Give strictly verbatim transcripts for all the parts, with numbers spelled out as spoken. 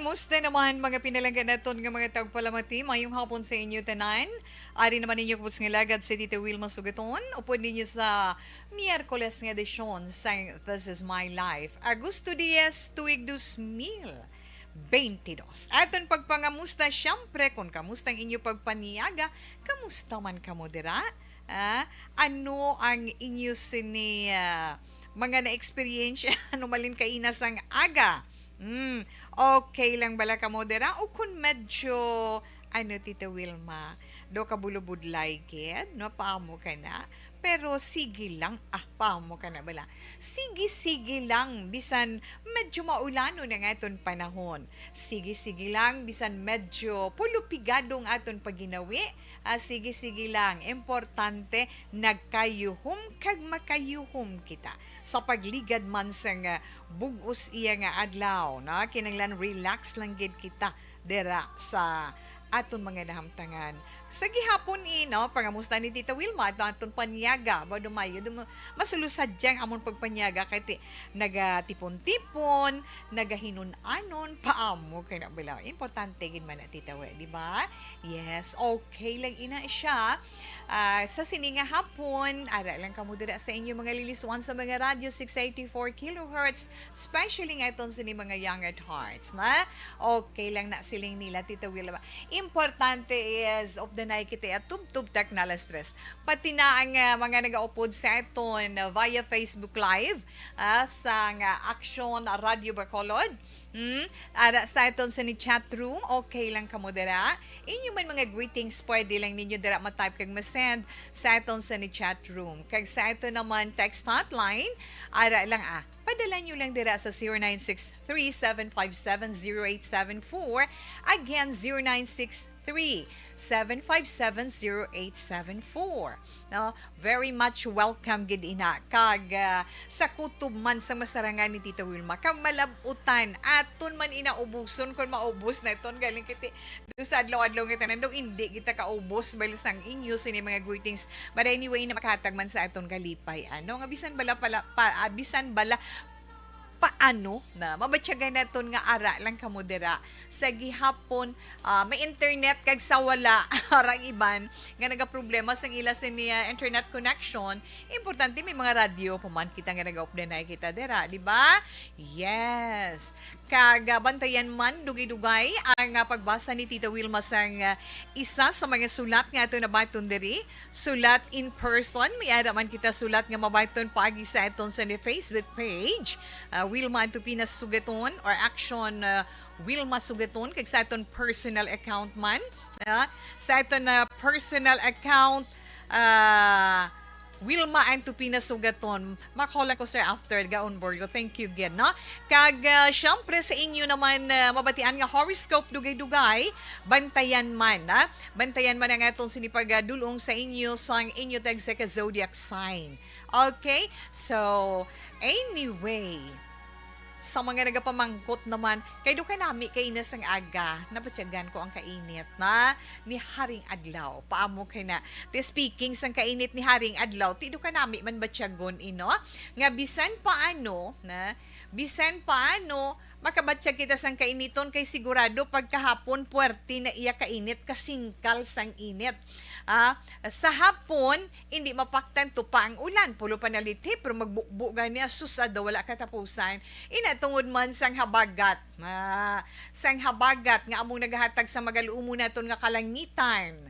Musta naman, mga pinalangga naton nga mga tagpalamati? Mayong hapon sa inyo tanan. Ari naman ninyo kubos nga lagad si Tita Wilma Sugaton. Upod ninyo sa Miyerkules nga edisyon sang This Is My Life, Agosto diyes, tuig dos mil benti dos. Aton pagpangamusta, siyempre, kung kamusta ang inyo pagpanyaga, kamusta man kamo dira? Ah, ano ang inyo sini, ah, mga na-eksperyensya? Ano malin kaina sang aga? Mm, okay lang bala kamo dira? O kung medyo, ano, Tita Wilma, do ka bulubudlay gid, no? Paamo ka na? Pero sige lang, ah, paamo ka na bala? Sige, sige lang, bisan medyo maulanon ang aton panahon. Sige, sige lang, bisan medyo pulupigado ang aton pagginawi. Ah, sige, sige lang. Importante, nagkayuhom kag makayuhom kita. Sa pagligad man sang, ah, bug-os iya nga adlaw, no? Kinahanglan relax lang gid kita dira sa aton mga nahamtangan. Sa gihapon, eh, no? Pangamusta ni Tita Wilma, ato aton panyaga. Ba, dumayo, dum-, masulusad dyan amon pagpanyaga kay ti-, nagatipon-tipon, nagahinun-anon, paamo kay na bala. Importante gid man na, Tita We, di ba? Yes, okay lang ina siya. Ah, sa sini nga hapon, ara lang kamo dira sa inyo mga liliswan sa mga radyo, six eighty-four kilohertz, especially nga iton sini mga young at hearts, na? Okay lang na siling nila, Tita Wilma. Importante is, of the night kita, tubtub technology stress. Pati na ang, ah, mga nagaupod sa aton, ah, via Facebook Live, ah, sa nga Action Radio Bacolod. Hmm? Ara sa aton sa ni chat room, okay lang kamo dira? Inyo man mga greetings, pwede lang ninyo dira ma-type kag ma-send sa aton sa ni chat room. Kag sa aton naman text hotline, ara lang, ah, padala nyo lang dira sa zero nine six three, seven five seven, zero eight seven four. Again, zero nine six three, seven five seven, zero eight seven four. No? Very much welcome gid ina. Kag, ah, sa kutob man sa masarangan ni Tita Wilma, kag malab-utan, aton man ina ubuson kon maubos na iton. Galing kiti, do sa adlaw-adlaw nga tanan, daw hindi kita kaubos, bali sang inyo sini mga greetings. But anyway, na makahatag man sa aton kalipay, ano, nga bisan bala pala, pa, ah, bisan bala paano na mabatyagan naton nga ara lang kamo dira sa gihapon, ah, may internet kag sa wala. Arang iban nga nagaproblema sang ila sini, ah, internet connection, importante may mga radyo pa man kita nga nagaupdanay kita dira, di ba? Yes. Kag, ah, bantayan man dugay-dugay ang, ah, pagbasa ni Tita Wilma sang, ah, isa sa mga sulat nga ato nabaton diri. Sulat in person, may ara man kita sulat nga mabaton paagi sa aton sa ni Facebook page, ah, Wilma Antupinas Sugaton, or Action, ah, Wilma Sugaton, kag sa aton personal account man, ah, sa aton na personal account, ah, Wilma Antupinas Sugaton. Makall lang ko, sir, after ga-onboard ko. Thank you gid, no? Kag, ah, syempre, sa inyo naman, ah, mabatian nga horoscope dugay-dugay, bantayan man, ah. Bantayan man ang aton sini pagadulong sa inyo sang inyo tagsa ka zodiac sign. Okay? So, anyway, sa mga nagapamangkot naman, kay do kanami kaina sang aga, nabatyagan ko ang kainit na ni Haring Adlaw. Paamo kay na? Ti speaking sang kainit ni Haring Adlaw, ti do kanami man batyagon, ino? Nga bisan paano, na, bisan paano, makabatyag kita sang kainiton kay sigurado pagkahapon puwerte na iya kainit, kasingkal sang init. Ah, sa hapon, hindi mapaktan tupa ang ulan, pulo pa nalithi, pero magbubo gani, asus, ada wala katapusan. Ina tungod man sang habagat. Ah, sang habagat nga among nagahatag sa magalumo naton nga kalangitan.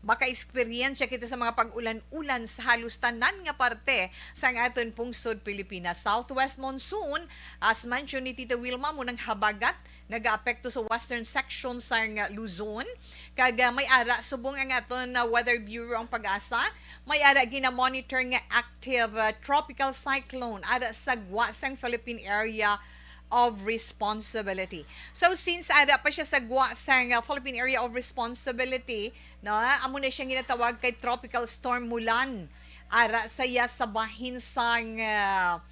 Maka-eksperyensya kita sa mga pag-ulan-ulan sa halos tanan nga parte sang aton pungsod Pilipinas. Southwest monsoon, as mentioned ni Tita Wilma, mo nang habagat, nagaapekto sa western section sang Luzon. Kag, ah, may ara subong ang aton, ah, Weather Bureau ang PAGASA. May ara gina-monitor nga active, ah, tropical cyclone ara sa gwa sang Philippine Area of Responsibility. So, since ara pa siya sa gwa sang, ah, Philippine Area of Responsibility, no, amo na siyang ginatawag kay Tropical Storm Mulan. Ara sa iya sa bahin sang, ah,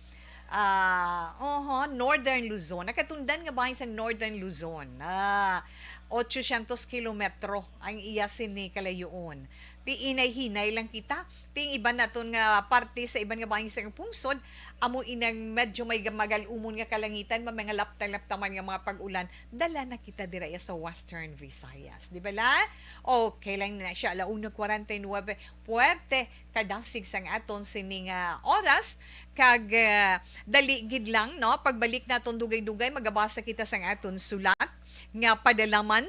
ah, oho, Northern Luzon. Nakatundan nga bahin sa Northern Luzon. Ah, ochocientos kilometro ang iya sini kalayoon. Hinay-hinay lang kita. Ting iban naton nga parte sa iban nga bahin sa pungsod, amo inang medyo may magal-umon nga kalangitan, may mga laptam-laptaman nga mga pag-ulan, dala na kita dira ya sa Western Visayas. Di ba la? Okay lang na siya, ala una kwarenta y nuebe, puwerte kadasig sang aton sining, ah, oras, kag, ah, dali gid lang, no? Pagbalik naton dugay-dugay, magabasa kita sang aton sulat nga padalaman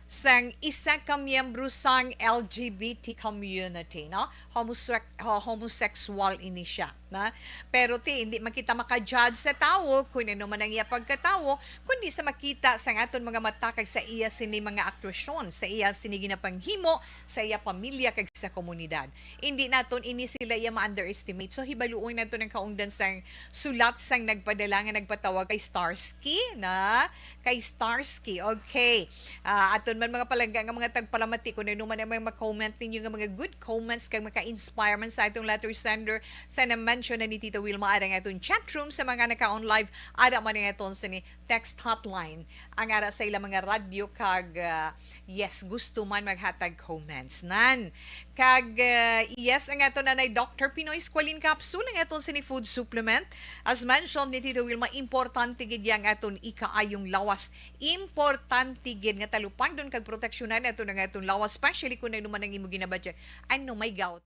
sang isa ka miyembro sang L G B T community, no? Homosec-, ho-, homosexual ini siya, na? Pero ti, hindi man kita maka-judge sa tawo kung ano man ang iya pagkatawo, kundi sa makita sang aton mga mata kag sa iya sini mga aktwasyon, sa iya sini ginapanghimo, sa iya pamilya kag sa komunidad. Hindi naton ini sila iya ma-underestimate. So, hibaluon naton ang kaungdan sang sulat sang nagpadala nga nagpatawag kay Starsky, na? Kay Starsky. Okay. Ah, aton man mga palangga nga mga tagpalamati, kung ano man ang mga comment ninyo nga mga good comments kag maka-inspire man sa atong letter sender, sa na-mention na ni Tito Wilma, ara ang aton chat room, sa mga naka-on live, ara man ang aton sini text hotline. Ang ara sa ilang mga radyo kag, ah, yes, gusto man maghatag comments. Nan. Kag, ah, yes, ang aton anay Doctor Pinoy Squalene Capsule, ang aton sini food supplement. As mentioned ni Tito Wilma, importante gid yang aton ikaayong lawas. Importante gid nga talupangdon kag proteksyonan naton ang aton lawas, especially kung ano man ang imo ginabadya. Ano, may gout.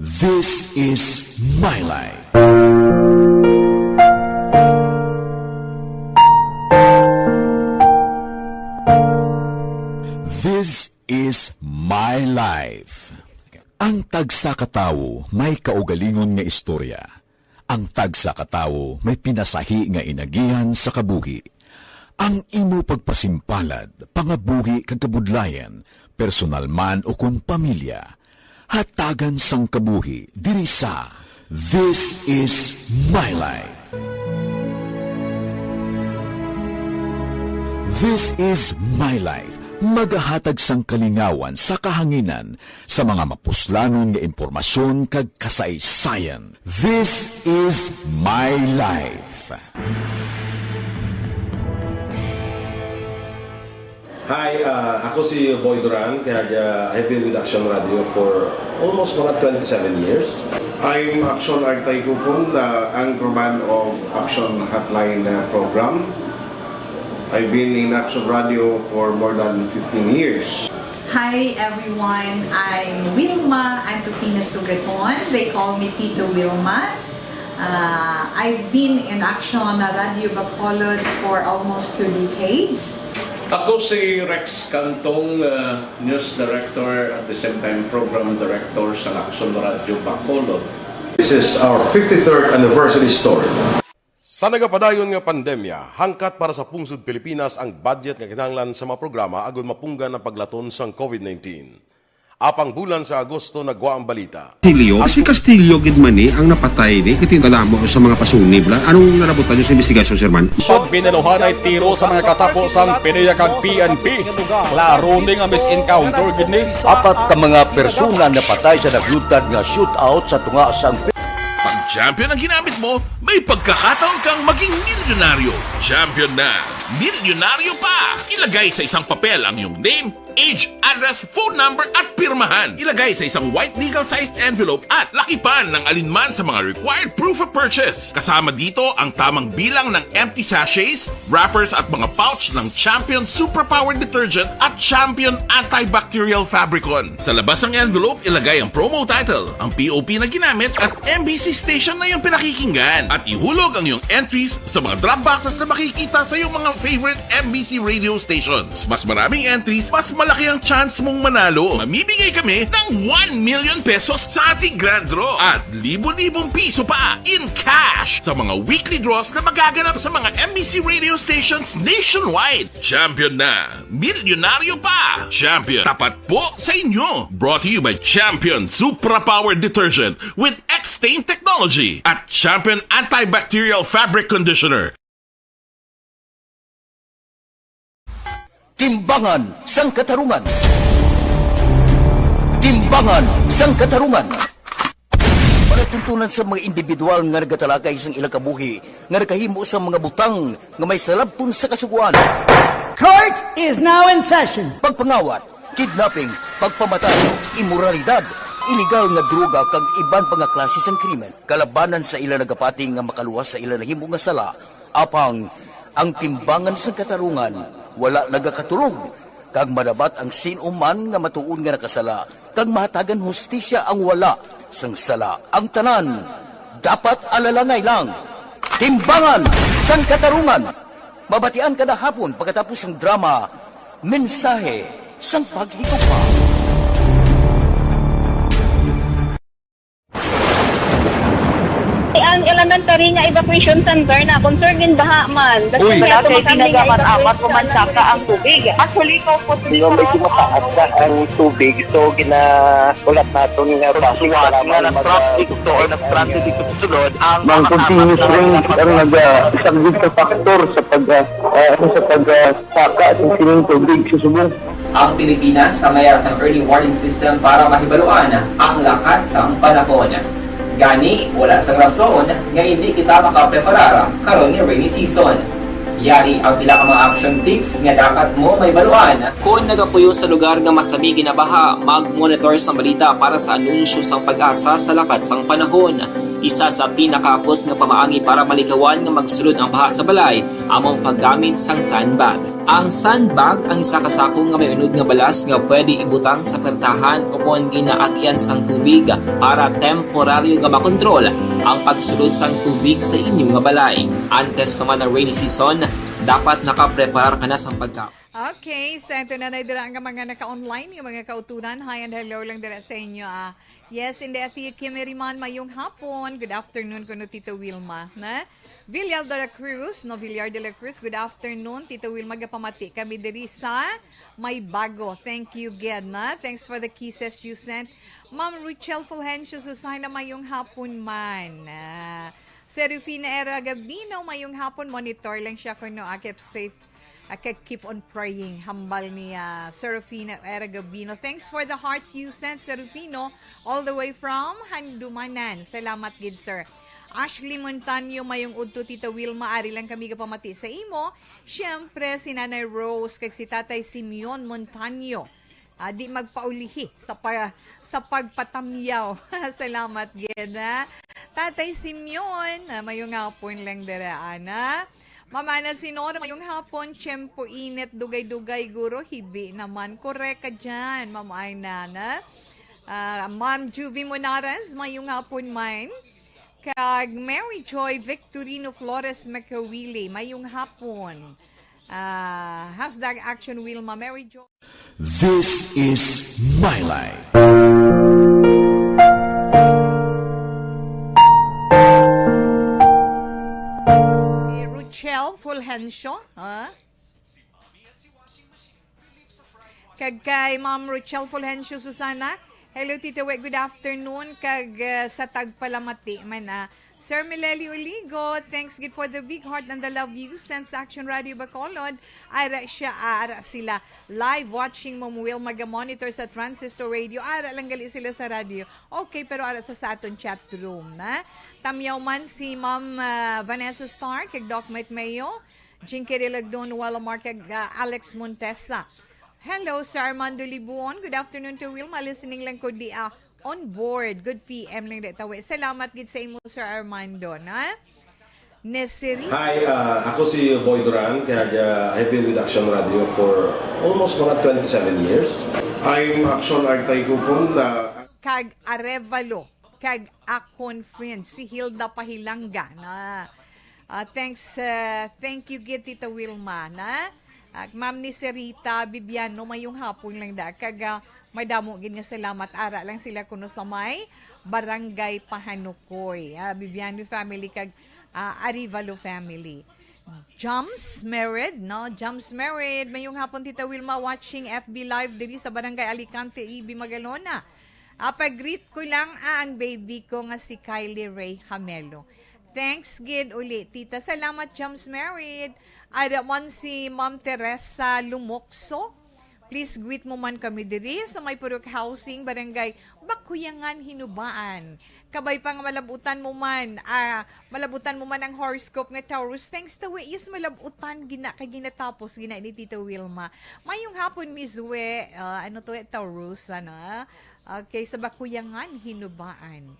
This is my life. This is my life. Ang tagsa ka tawo may kaugalingon nga istorya. Ang tagsa ka tawo may pinasahi nga inagihan sa kabuhi. Ang imo pagpasimpalad, pangabuhi kag kabudlayan, personal man o kon pamilya, hatagan sang kabuhi diri sa This Is My Life. This Is My Life, magahatag sang kalingawan sa kahanginan sa mga mapuslanon nga impormasyon kag kasaysayan. This Is My Life. Hi, ah, ako si Boy Duran, kag, ah, I've been with Action Radio for almost mga twenty-seven years. I'm Action Artay Kupon, the anchorman of Action Hotline, ah, program. I've been in Action Radio for more than fifteen years. Hi everyone, I'm Wilma Antupina Sugaton. They call me Tito Wilma. Uh, I've been in Action Radio Bacolod for almost two decades. Ako si Rex Cantong, uh, news director, at the same time program director sa Action Radio Bacolod. This is our fifty-third anniversary story. Sa nagapadayon nga pandemya, hangkat para sa pungsod Pilipinas ang budget nga kinahanglan sa mga programa agud mapunggan ang paglaton sang COVID nineteen. Apang bulan sa Agosto nagwa ang balita. Castillo, si Castillo gid man ni ang napatay ni, kay tindala mo sa mga pasunib la. Anong nalabutan niyo sa investigasyon, Sir Man? Pag binaluhanay tiro sa mga katapo sang PDEA kag P N P, klaro ni nga misencounter gid ni. Apat ka mga persona napatay sa naglutad nga shootout sa tunga sang Pag champion ang ginamit mo, may pagkakataon kang maging milyonaryo. Champion na, milyonaryo pa! Ilagay sa isang papel ang iyong name, age, address, phone number, at pirmahan. Ilagay sa isang white legal-sized envelope at lakipan ng alinman sa mga required proof of purchase. Kasama dito ang tamang bilang ng empty sachets, wrappers, at mga pouch ng Champion Superpower Detergent at Champion Antibacterial Fabricon. Sa labas ng envelope, ilagay ang promo title, ang P O P na ginamit, at M B C station na iyong pinakikinggan. At ihulog ang iyong entries sa mga drop boxes na makikita sa iyong mga favorite M B C radio stations. Mas maraming entries, mas malaki ang chance mong manalo. Mamimigay kami ng one million pesos sa ating grand draw at libo-libong piso pa in cash sa mga weekly draws na magaganap sa mga M B C radio stations nationwide. Champion na! Milyonaryo pa! Champion, tapat po sa inyo! Brought to you by Champion Supra Power Detergent with X-Stain Technology at Champion Antibacterial Fabric Conditioner. Timbangan sang Katarungan. Timbangan sang Katarungan. Palatuntunan sa mga individual nga nagatalakay sang ilang kabuhi nga nakahimo sa mga butang nga may salabton sa Kasugoan. Court is now in session. Pagpangawat, kidnapping, pagpamatay, imoralidad, Iligal nga droga kag iban pa nga klase sang krimen, kalabanan sa ila nagapati nga makaluwas sa ila nahimo nga sala, apang ang timbangan sang katarungan wala nagakaturog, kag madabat ang sin-o man nga matuod nga nakasala, kag mahatagan hustisya ang wala sang sala. Ang tanan dapat alalangay lang. Timbangan sang katarungan. Mabatian kada hapon pagkatapos sang drama, Mensahe sang Paghigugma. Ang elementary nga evacuation center na concerned in baha man. Uy. Wala kay ginagamit-amat o mansaka ang tubig. Actually, ikaw po, medyo mataas na ang tubig. So, gina-, ulat naton nga base nga para na mag-, traffic to or na-stranded dito sa sulod ang mga continuous rain ang naga-, isa gid ka factor sa pag-, ah, ah, sa pag-, ah, saka sa sining tubig sa subong. Ang Pilipinas sa mayara sang early warning system para mahibaluan ang lakat sang panahon. Gani, wala sang rason nga hindi kita makapreparar karon nga rainy season. Yari ang pila ka mga action tips nga dapat mo mahibaluan. Kon nagapuyo sa lugar nga masami ginabaha, mag-monitor sang balita para sa anunsyo sang PAGASA sa lakat sang panahon. Isa sa pinakahapos nga pamaagi para malikawan nga magsulod ang baha sa balay amo ang paggamit sang sandbag. Ang sandbag ang isa ka sako nga may unod nga balas nga pwede ibutang sa pertahan o kon ginaagyan sang tubig para temporaryo nga makontrol ang pagsulod sang tubig sa inyo nga balay. Antes pa man ang rainy season, dapat nakapreparar ka na sang pagkaon. Okay, so ito na na dira ang mga naka-online, yung mga kauturan. Hi and hello lang dira sa inyo, ah. Yes, in the Athia Kimiriman, mayong hapon. Good afternoon, kuno Tito Wilma, na? Villar de la Cruz, no, Villar de la Cruz, good afternoon. Tito Wilma, gapamati kami diri sa May Bago. Thank you, gid, na? Thanks for the kisses you sent. Ma'am Ruchel Fulgencio Susana, mayong hapon man. Ah, Serafina Era Gabino, mayong hapon. Monitor lang siya kuno, ah, keep safe. Ah, kag keep on praying, hambal ni, ah, Serafina Era Gabino. Thanks for the hearts you sent, Serafino, all the way from Handumanan. Salamat gid, sir. Ashley Montaño, mayong udto, Tita Wilma, ari lang kami gapamati sa imo. Siyempre, si Nanay Rose kag si Tatay Simeon Montaño. Ah, di magpaulihi sa pa-, sa pagpatamyaw. Salamat gid, ha. Tatay Simeon, ah, mayong hapon lang dira, ana. Mama na si Nora, mayong hapon, tiyempo init, dugay-dugay, guro, hibi naman. Korek ka dyan, Ma'am Aina, na? Ah, Ma'am Juvie Monares, mayong hapon man. Kag Mary Joy Victorino Flores Makawili, mayong hapon. Ah, hashtag Action Wilma, Mary Joy. This is My Life. Eh, Ruchel Fulgencio, ha? Kag kay Ma'am Rochelle Fulgencio Susana, hello, Tita We, good afternoon. Kag, uh, sa tagpalamati man, ah, Sir Meleli Uligo, thanks gid for the big heart and the love you send sa Action Radio Bacolod. Ara siya, ah, ara sila. Live watching, Ma'am Will, maga-monitor sa transistor radio. Ara lang gali sila sa radio. Okay, pero ara sa, sa aton chat room, na? Tamyaw man si Ma'am, ah, Vanessa Star, kag Doc Mike Mayo. Jinky Rilagdon, Wala Mark, kag, ah, Alex Montesa. Hello, Sir Armando Libuon. Good afternoon to Wilma. Listening lang ko di, ah, on board. Good P M lang di tawi. Salamat gid sa imo, Sir Armando, na? Nesiri. Hi, ah, ako si Boy Duran, kag, ah, I've been with Action Radio for almost mga twenty-seven years. I'm Action Artay Kupon, ah, kag Arevalo. Kag akon friend, si Hilda Pahilanga, na, ah, thanks, ah, thank you gid, Tita Wilma, na. Ah, Ma'am ni Serita Bibiano, mayong hapon lang da. Kag, ah, madamo gid nga salamat. Ara lang sila kuno sa may Barangay Pahanukoy. Ah, Bibiano family kag, ah, Arivalo family. Jams Merid, no? Jams Merid, mayong hapon, Tita Wilma, watching F B Live diri sa Barangay Alicante, E B, Magalona. Ah, pag-greet ko lang, ah, ang baby ko nga si Kylie Ray Hamelo. Thanks gid uli, Tita. Salamat, Jams Merid. Ada man si Ma'am Teresa Lumokso. Please greet mo man kami diri sa may Purok Housing, Barangay Bakuyangan, Hinubaan. Kabay pa nga malabutan mo man, ah, malabutan mo man ang horoscope nga Taurus. Thanks to we, yes, malabutan gina kay ginatapos gina ni Tita Wilma. Mayong hapon, Miss We. Ah, ano to, eh, Taurus, ano? Okay, sa Bakuyangan, Hinubaan.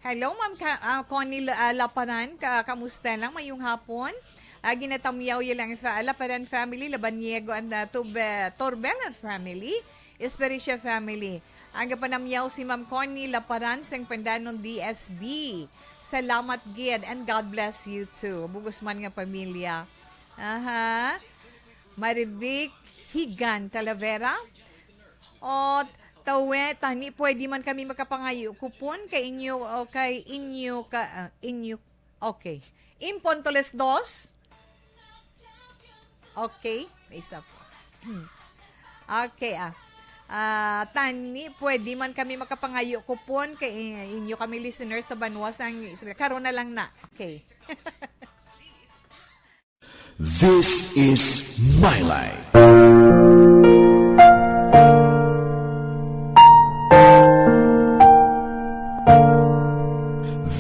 Hello, Ma'am Ka-, ah, Connie La-, ah, Laparan. Ka-, kamusta lang? Mayong hapon. Ah, ginatamyaw yun lang fa-, Laparan family, Labaniego and, ah, Tube-, Torbella family, Espericia family. Ang kapanamyaw si Ma'am Connie Laparan sang Pandanon D S B. Salamat gid and God bless you too. Bugos man nga pamilya. Aha. Marivic Higan Talavera. O, tawe, tani, pwede man kami makapangayo kupon kay inyo, o kay inyo ka, ah, inyo, okay. Impon to les dos. Okay, may isa po. Okay, ah. Ah, tani, pwede man kami makapangayo kupon kay inyo kami listeners sa banwa sang, karon na lang na. Okay. This is my life.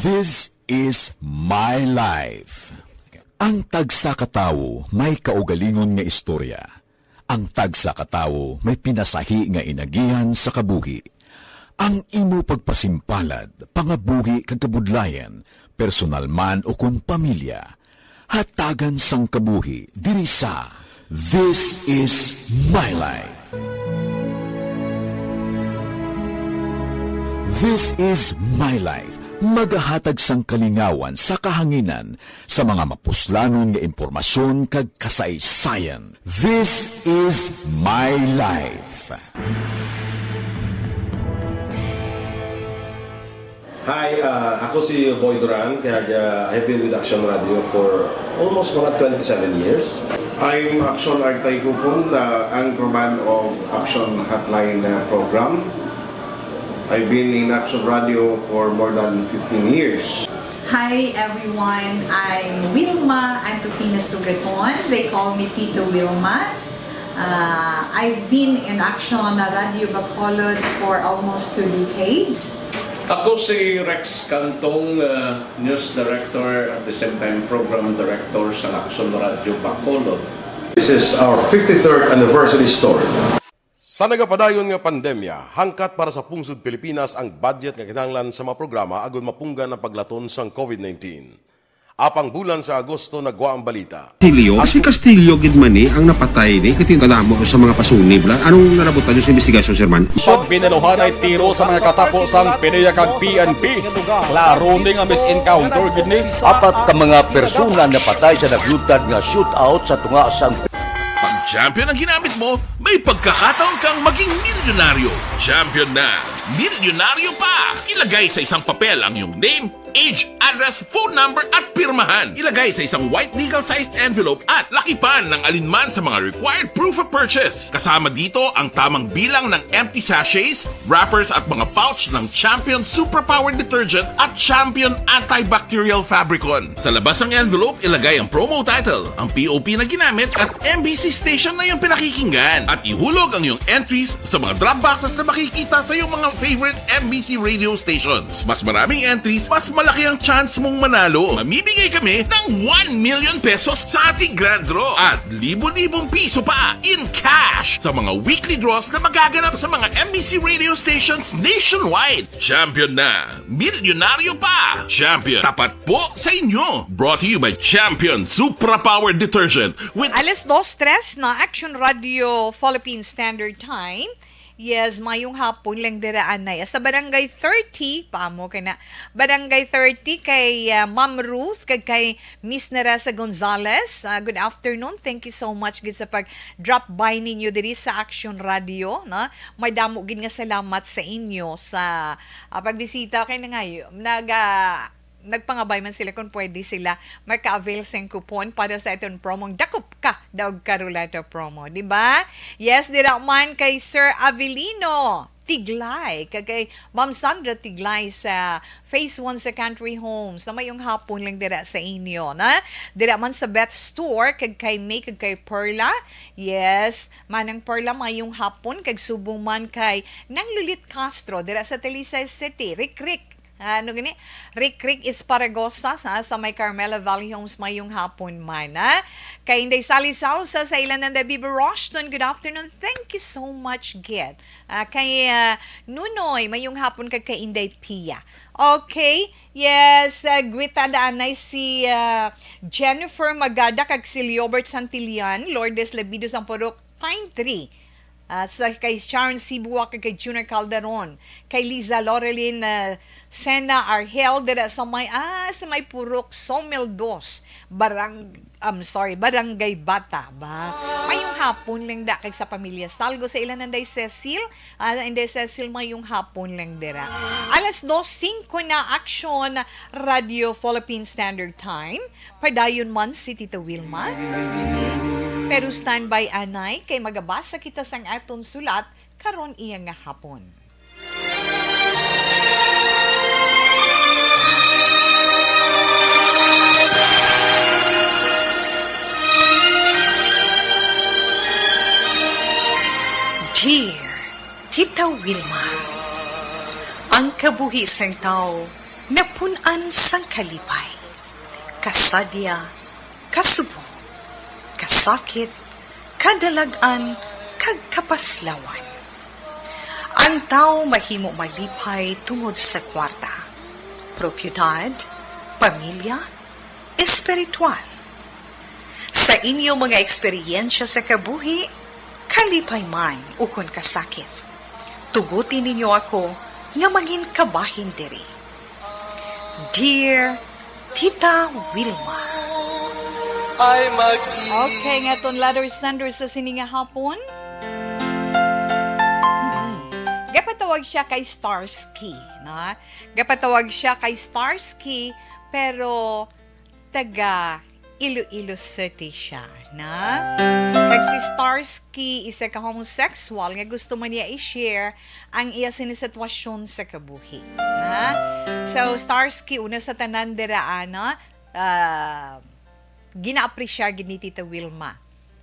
This is my life. Ang tagsa ka tawo may kaugalingon nga istorya. Ang tagsa ka tawo may pinasahi nga inagihan sa kabuhi. Ang imo pagpasimpalad, pangabuhi kag kabudlayan, personal man ukon pamilya, hatagan sang kabuhi diri sa This Is My Life. This Is My Life, magahatag sang kalingawan sa kahanginan sa mga mapuslanon nga impormasyon kag kasaysayan. This Is My Life. Hi, ah, ako si Boy Duran, kag ah, I've been with Action Radio for almost mga twenty-seven years. I'm Action Artay Kupon, the anchorman of Action Hotline, ah, program. I've been in Action Radio for more than fifteen years. Hi everyone, I'm Wilma Antupina Sugaton. They call me Tito Wilma. Uh, I've been in Action Radio Bacolod for almost two decades. Ako si Rex Cantong, uh, news director, at the same time program director sa Action Radio Bacolod. This is our fifty-third anniversary story. Sa nagapadayon nga pandemya, hangkat para sa pungsod Pilipinas ang budget nga kinahanglan sa mga programa agud mapunggan ang paglaton sang COVID nineteen. Apang bulan sa Agosto nagwa ang balita. Castillo, si Castillo gid man ni ang napatay ni, kay tinala mo sa mga pasunib la. Anong nalabutan niyo sa investigasyon, Sir Man? Pag binaluhanay tiro sa mga katapo sang PDEA kag P N P. Klaro ni nga misencounter gid ni. Apat ka mga persona napatay sa naglutad nga shootout sa tunga sang Pag champion ang ginamit mo, may pagkakataon kang maging milyonaryo. Champion na! Milyonaryo pa! Ilagay sa isang papel ang iyong name, age, address, phone number, at pirmahan. Ilagay sa isang white legal-sized envelope at lakipan ng alinman sa mga required proof of purchase. Kasama dito ang tamang bilang ng empty sachets, wrappers, at mga pouch ng Champion Superpower Detergent at Champion Antibacterial Fabricon. Sa labas ng envelope, ilagay ang promo title, ang P O P na ginamit, at M B C station na iyong pinakikinggan. At ihulog ang iyong entries sa mga drop boxes na makikita sa iyong mga favorite M B C radio stations. Mas maraming entries, mas malaki ang chance mong manalo. Mamimigay kami ng one million pesos sa ating grand draw at libo-libong piso pa in cash sa mga weekly draws na magaganap sa mga M B C radio stations nationwide. Champion na! Milyonaryo pa! Champion, tapat po sa inyo! Brought to you by Champion Supra Power Detergent with Alas dos tres na, Action Radio Philippine Standard Time. Yes, mayong hapon lang dira, anay. Sa Barangay thirty, paamo ka na. Barangay thirty kay, ah, Ma'am Ruth, kag kay Miss Neressa Gonzalez. Ah, good afternoon. Thank you so much gid sa pag-drop by ninyo diri sa Action Radio, no? Madamo gid nga salamat sa inyo sa, ah, pagbisita kay nangayo. Nag, ah, nagpangabay man sila kung pwede sila maka-avail sing coupon para sa aton promong Dakop Ka Daog Ka Ruleta promo, di ba? Yes, dira man kay Sir Avelino Tiglay, kag kay Ma'am Sandra Tiglay sa Phase one sa Country Homes, na mayong hapon lang dira sa inyo, na? Dira man sa Beth Store, kag kay May, kag kay Perla. Yes, Manang Perla, mayong hapon, kag subong man kay Nang Lulit Castro, dira sa Talisay City. Rikrik, Ano gani? Rick Rick Esparagosa sa, sa may Carmela Valley Homes, mayong hapon man, ha? Kay Inday Sally Salsa sa Ilan Nanday Bibi Rushton, good afternoon. Thank you so much, gid. Ah, kay, ah, Nunoy, mayong hapon kag kay Inday Pia. Okay, yes, ah, gwitada anay si, ah, Jennifer Magada kag si Leobert Santillan, Lourdes Labido sang Purok Pine Tree. Ah, sa kay Sharon Sibua kag kay Junior Calderon, kay Liza Loreline, ah, Sena Argel, dira sa may, ah, sa may Purok Somel Dos, Barang-, I'm sorry, Barangay Bata ba? Mayong hapon lang da kag sa pamilya Salgo sa Ilan Nanday Cecil. Ah, Inday Cecil, mayong hapon lang dira. Alas dos singko na, Action Radio Philippine Standard Time. Padayon man si Tita Wilma. Pero standby anay kay magabasa kita sang aton sulat karon iya nga hapon. Dear Tita Wilma, ang kabuhi sang tawo napun-an sang kalipay, kasadya, kasubong, kasakit, kadalag-an, kag kapaslawan. Ang tawo mahimo malipay tungod sa kwarta, propiedad, pamilya, espiritual. Sa inyo mga eksperyensya sa kabuhi, kalipay man ukon kasakit, tuguti ninyo ako nga mangin kabahin diri. Dear Tita Wilma. Ay, mag-i- Okay, nga aton letter sender sa sini nga hapon. Mhm. Gapatawag siya kay Starsky, na? Gapatawag siya kay Starsky, pero taga Iloilo City siya, na? Kag si Starsky, isa ka homosexual nga gusto man niya i-share ang iya sini sitwasyon sa kabuhi, na? So, Starsky, una sa tanan dira, ana, ah, gina-appreciate gid ni Tita Wilma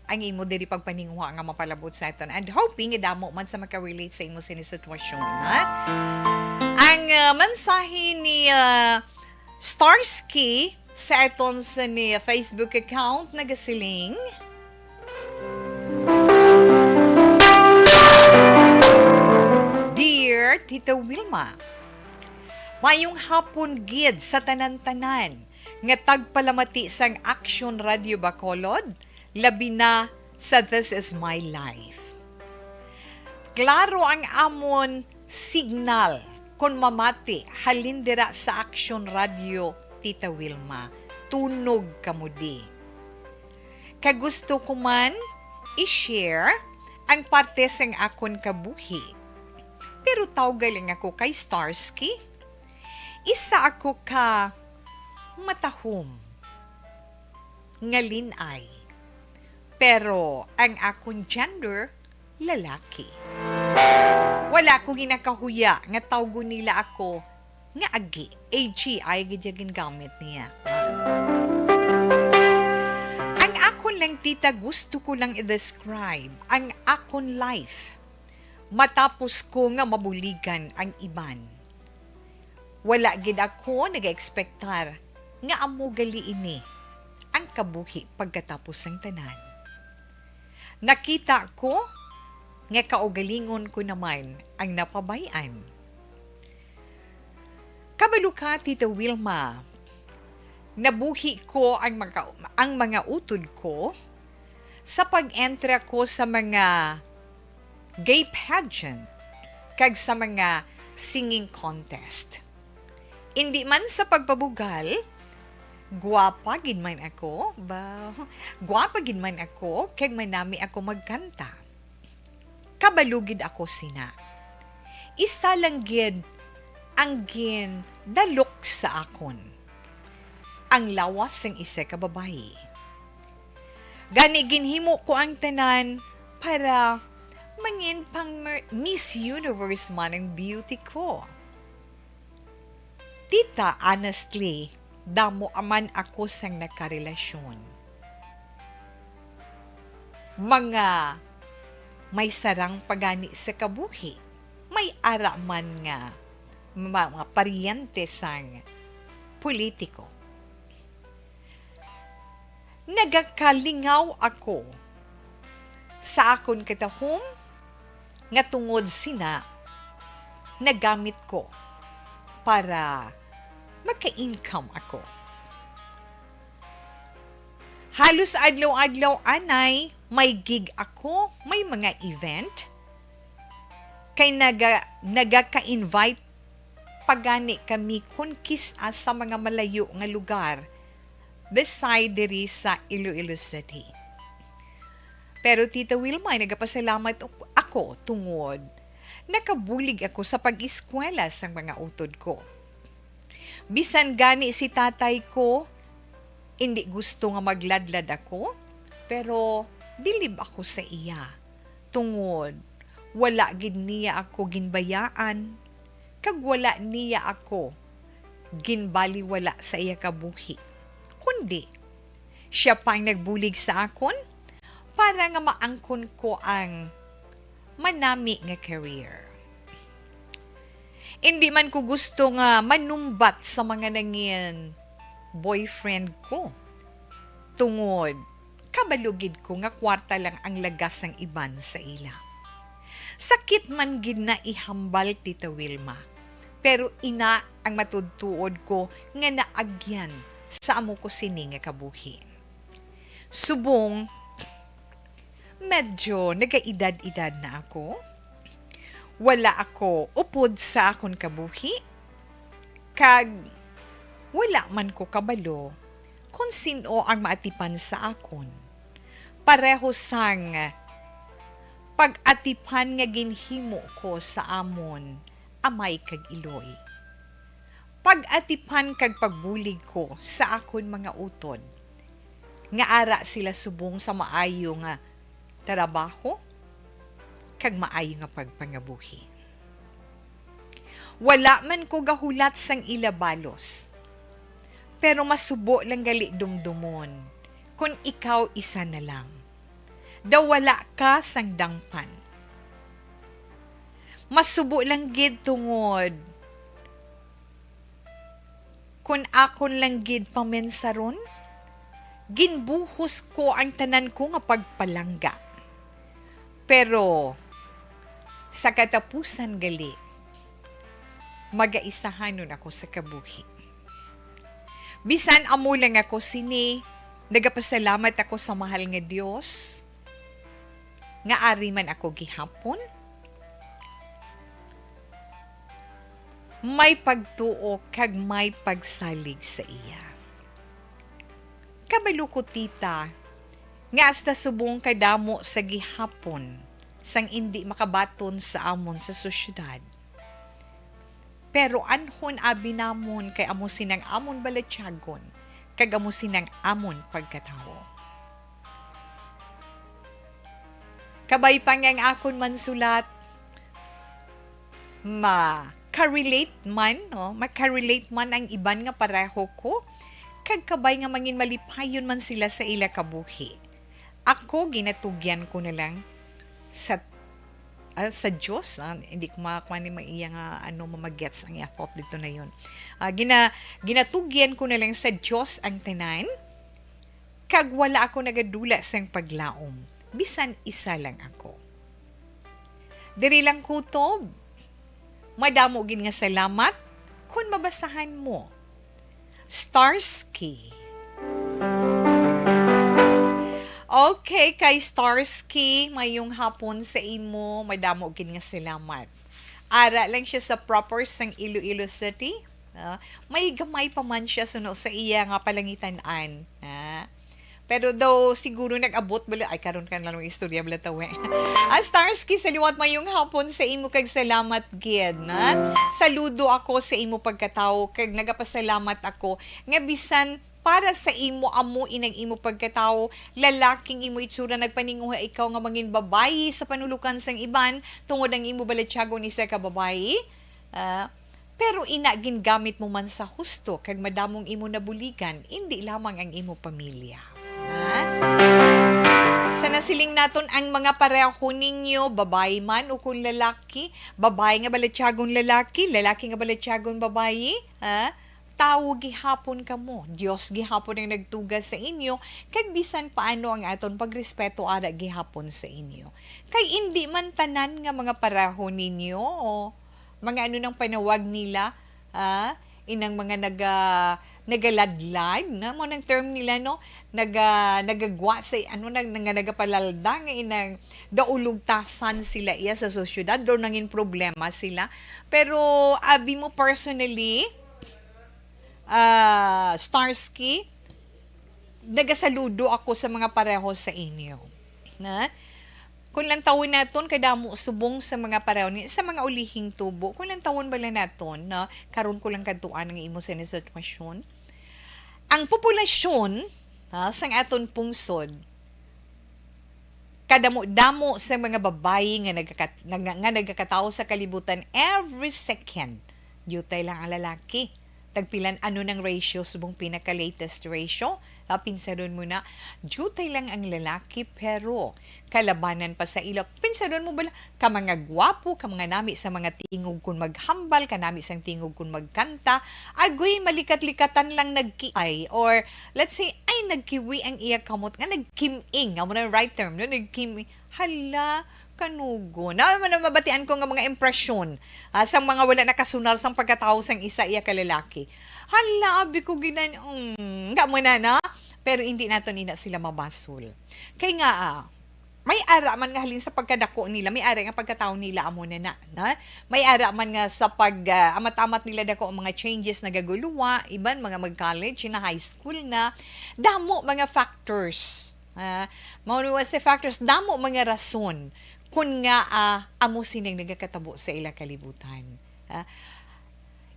ang imo diri pagpaninguha nga mapalabot sa aton. And hoping nga damo man sa makarelate sa imo sini sitwasyon, ha? Ang, ah, mensahe ni, ah, Starsky sa aton sini Facebook account nagasiling, Dear Tita Wilma, mayong hapon gid sa tanan-tanan nga tagpalamati sang Action Radio Bacolod, labi na sa This Is My Life. Klaro ang amon signal kon mamati halin dira sa Action Radio, Tita Wilma. Tunog kamo di. Kag gusto ko man i-share ang parte sang akon kabuhi. Pero tawga lang ako kay Starsky. Isa ako ka matahom nga lin-ay. Pero ang akon gender, lalaki. Wala ko ginakahuya nga tawgon nila ako nga agi. A G I gid ya gingamit niya. Ang akon lang, tita, gusto ko lang i-describe ang akon life matapos ko nga mabuligan ang iban. Wala gid ako nagaekspektar nga amo gali ini ang kabuhi pagkatapos sang tanan. Nakita ko nga kaugalingon ko naman ang napabay-an. Kabalo ka, Tita Wilma, nabuhi ko ang mga, ang mga utod ko sa pag-entry ko sa mga gay pageant kag sa mga singing contest. Indi man sa pagpabugal, gwapa gid man ako, ba, gwapa gid man ako, kag manami ako magkanta. Kabalo gid ako sina. Isa lang gid ang gindalok sa akon, ang lawas sang isa ka babayi. Gani, ginhimo ko ang tanan para mangin pang mer-, Miss Universe man ang beauty ko. Tita, honestly, damo man ako sang nakarelasyon. Mga may sarang pa gani sa kabuhi, may ara man nga ma-, mga paryente sang politiko. Nagakalingaw ako sa akon katahom nga tungod sina nagamit ko para maka-income ako. Halos adlaw-adlaw anay may gig ako, may mga event. Kay naga-, nagaka-invite pa gani kami kon kis-a sa mga malayo nga lugar beside diri sa Iloilo City. Pero, Tita Wilma, nagapasalamat ak-, ako tungod nakabulig ako sa pag-eskwela sang mga utod ko. Bisan gani si tatay ko, indi gusto nga magladlad ako, pero bilib ako sa iya, tungod wala gid niya ako ginbayaan, kag wala niya ako ginbaliwala sa iya kabuhi, kundi sia pa ang nagbulig sa akon para nga maangkon ko ang manami nga career. Indi man ko gusto nga manumbat sa mga nangin boyfriend ko, tungod kabalo gid ko nga kwarta lang ang lagas sang iban sa ila. Sakit man gid na ihambal, Tita Wilma, pero ina ang matudtuod ko nga naagyan sa amo ko sini nga kabuhi. Subong medyo nagaedad-edad na ako, wala ako upod sa akon kabuhi, kag wala man ko kabalo kon sin-o ang maatipan sa akon, pareho sang pag-atipan nga ginhimo ko sa amon amay kag iloy, pag-atipan kag pagbulig ko sa akon mga utod, nga ara sila subong sa maayo nga trabaho kag maayo nga pagpangabuhi. Wala man ko gahulat sang ila balos, pero masubo lang gali dumdomon kon ikaw isa na lang, daw wala ka sang dangpan. Masubo lang gid tungod kon akon lang gid pamensaron, ginbuhos ko ang tanan ko nga pagpalangga. Pero sa katapusan gali, magaisahanon ako sa kabuhi. Bisan amo lang ako sini, nagapasalamat ako sa mahal nga Dios nga ari man ako gihapon may pagtuo kag may pagsalig sa iya. Kabalo ko, tita, nga hasta subong kadamo sa gihapon sang indi makabaton sa amon sa sosyedad. Pero anhon abi namon kay amo sinang amon balatyagon, kag amo sinang amon pagkatawo. Kabay pa nga ang akon man sulat, maka-relate man, no? Maka-relate man ang iban nga pareho ko, kag kabay nga mangin malipayon man sila sa ila kabuhi. Ako, ginatugyan ko na lang sa, ah, sa Dios, ah, hindi ko makakuha ni mga iya nga, ano, mamagets ang iya thought dito na yun. Ah, gina-, ginatugyan ko na lang sa Dios ang tanan, kag wala ako nagadula sang paglaom, bisan isa lang ako. Diri lang kutob. Madamo gid nga salamat kon mabasahan mo. Starsky. Okay, kay Starsky, mayong hapon sa imo. Madamo gid nga salamat. Ara lang siya sa proper sang Iloilo City. Ah, may gamay pa man siya suno sa iya nga palangitan-an. Ah. Pero daw siguro nag-abot bala, ay, karon ka na lang istorya bala tawe. Ah, Starsky, sa liwat, mayong hapon sa imo kag salamat gid, na. Saludo ako sa imo pagkatawo kag nagapasalamat ako nga bisan para sa imo amo inang imo pagkatawo, lalaking imo itsura, nagpaninguha ikaw nga mangin babayi sa panulukan sang iban tungod ang imo balatyagon isa ka babayi. Ah, pero ina, gingamit mo man sa husto, kag madamong imo nabuligan, indi lamang ang imo pamilya. Ha? Sa nasiling naton, ang mga pareho ninyo, babayi man o kung lalaki, babayi nga balatyagon lalaki, lalaki nga balatyagon babayi, ha? Tawo gihapon kamo. Dios gihapon ang nagtuga sa inyo, kag bisan paano ang aton pagrespeto ara gihapon sa inyo. Kay indi man tanan nga mga pareho ninyo, o mga ano nang panawag nila, ah, inang mga naga-, nagaladlad, na mo nang term nila, no? Naga-, nagagwa sa, ano, nag-, nga nagapalalda, nga inang daulugtasan sila iya sa sosyedad, do nangin problema sila. Pero, abi mo personally, ah, Starsky, nagasaludo ako sa mga pareho sa inyo. Na? Kung lantawon naton, kadamo subong sa mga pareho ni, sa mga ulihing tubo. Kung lantawon bala naton, na, karon ko lang kadtuan ang imo sa sitwasyon. Ang populasyon, ha, sang aton pungsod, kadamo-damo sa mga babayi nga nagkakat-, nga, nga nagakatawo sa kalibutan every second. Diutay lang ang lalaki. Tagpilan ano nang ratio subong pinaka-latest ratio? Ah, pinsaron mo na, diutay lang ang lalaki, pero kalabanan pa sa ila. Pinsaron mo bala, ka mga gwapo, ka mga nami sa mga tingog kun maghambal, ka nami sang tingog kun magkanta, agoy, malikat-likatan lang nagkiay, or let's say, ay, nagkiwi ang iya kamot, nga nagkim-ing, amo na right term, no? Nagkim-, hala, kanugon. Na, na mabatian ko nga mga impresyon, ah, sang mga wala nakasunar sang pagkatawo sang isa iya ka lalaki. Hala, abi ko ginan, mm, nga mo na, na? Pero hindi naton ina sila mabasol. Kay nga, ah, may ara man nga halin sa pagkadako nila, may ara nga pagkatawo nila, amo na na, na? May ara man nga sa pag, ah, amat-amat nila dako ang mga changes, nagaguluwa, iban mga mag-college na, high school na. Damo mga factors. Ah, mao ni sa factors, damo mga rason kun nga, ah, amo sining nagakatabo sa ila kalibutan. Ah,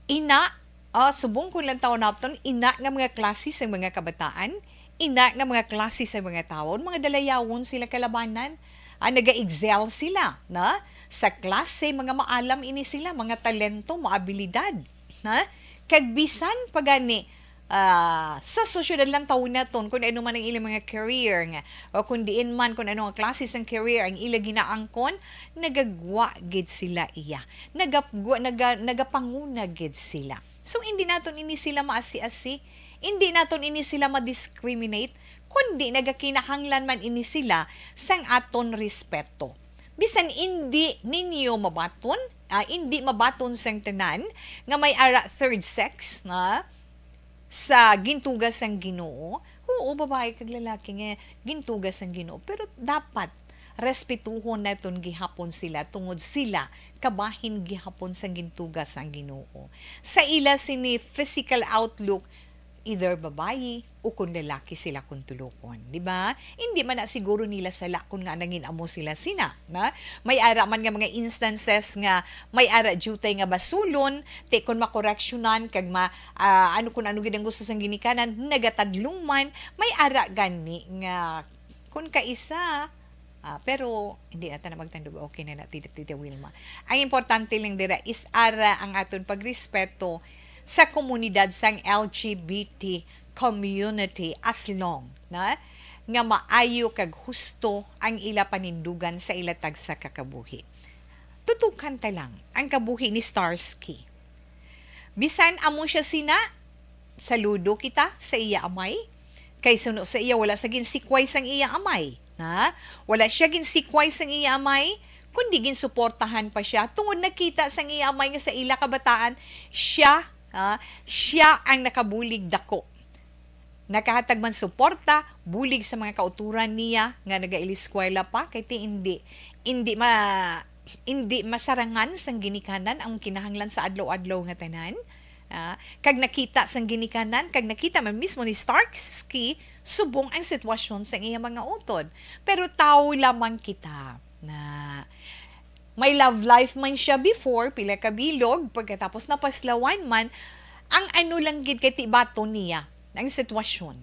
ina, ah, subong kun lang taon naton, ina nga mga klase sa mga kabataan, ina nga mga klase sa mga tawo, mga dalayawon sila kalabanan. Ah, naga-excel sila, na? Sa klase, mga maalam ini sila, mga talento, mga abilidad, na? Kag bisan pa gani, ah, sa sosyedad lang tawo naton, kung ano man ang ilang mga career nga, o kung diin man, kung ano ang klase sang career ang ila ginaangkon, nagagwa gid sila iya. Nagapgwa-, naga-, nagapanguna gid sila. So, hindi naton ini sila maasi-asi, hindi naton ini sila ma-discriminate, kundi nagakinahanglan man ini sila sang aton respeto. Bisan hindi ninyo mabaton, ah, hindi mabaton sang tanan nga may ara third sex, na, sa gintuga sang Ginoo. Oo, babayi kag lalaki nga gintuga sang Ginoo, pero dapat respetuhon naton gihapon sila tungod sila kabahin gihapon sang gintuga sang Ginoo. Sa ila sini physical outlook, either babayi o kung lalaki sila kung tulokon, di ba? Hindi man na siguro nila sala kung nga nangin amo sila sina, na? May ara man nga mga instances nga may ara diutay nga basulon, ti kon makoreksyonan kag ma-, ah, ano, kung ano gid ang gusto sang ginikanan, nagatadlong man, may ara gani nga kung kaisa, ah, pero hindi na ta na magtandog, okay na na, Tita, Tita Wilma. Ang importante lang dira is ara ang aton pagrespeto sa komunidad sang L G B T community, as long na nga maayo kag husto ang ila panindugan sa ila tagsa ka kabuhi. Tutukan ta lang ang kabuhi ni Starsky. Bisan amo siya sina, saludo kita sa iya amay. Kay suno sa iya, wala sa ginsikway sang iya amay. Ha? Wala siya ginsikway sang iya amay, kundi ginsuportahan pa siya. Tungod nakita sang iya amay nga sa ila kabataan, siya, ha, siya ang nakabulig dako. Nakahatag man suporta, bulig sa mga kauturan niya nga nagailiskwela pa, kay ti indi, indi ma-, indi masarangan sang ginikanan ang kinahanglan sa adlaw-adlaw nga tanan. Ah, kag nakita sang ginikanan, kag nakita man mismo ni Starsky subong ang sitwasyon sang iya mga utod. Pero tawo lamang kita na may love life man siya before, pila ka bilog, pagkatapos napaslawan man, ang ano lang gid kay tibaton niya ang sitwasyon.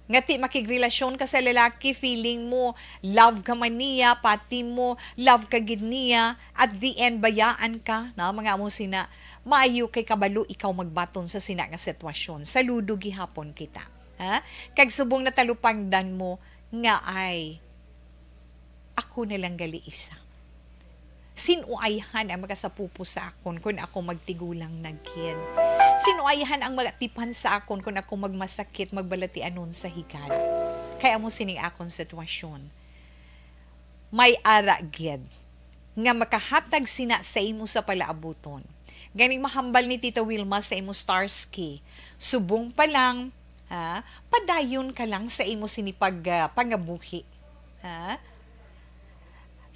Nga ti makigrelasyon ka sa lalaki, feeling mo, love ka man niya, pati mo, love ka gid niya, at the end, bayaan ka, na, mga amo sina, maayo kay kabalo ikaw magbaton sa sina nga sitwasyon. Saludo gihapon kita. Ha? Kag subong natalupangdan mo nga ay ko na lang gali isa. Sin-o ayhan ang makasapupo sa akon kon ako magtigulang na gid? Sin-o ayhan ang magatipan sa akon kon ako magmasakit, magbalatianon sa higad? Kay amo sining akon sitwasyon. May ara gid nga makahatag sina sa imo sa palaabuton. Ganing mahambal ni Tita Wilma sa imo Starsky. Subong pa lang, ha, padayon ka lang sa imo sini pag, ah, pangabuhi. Ha?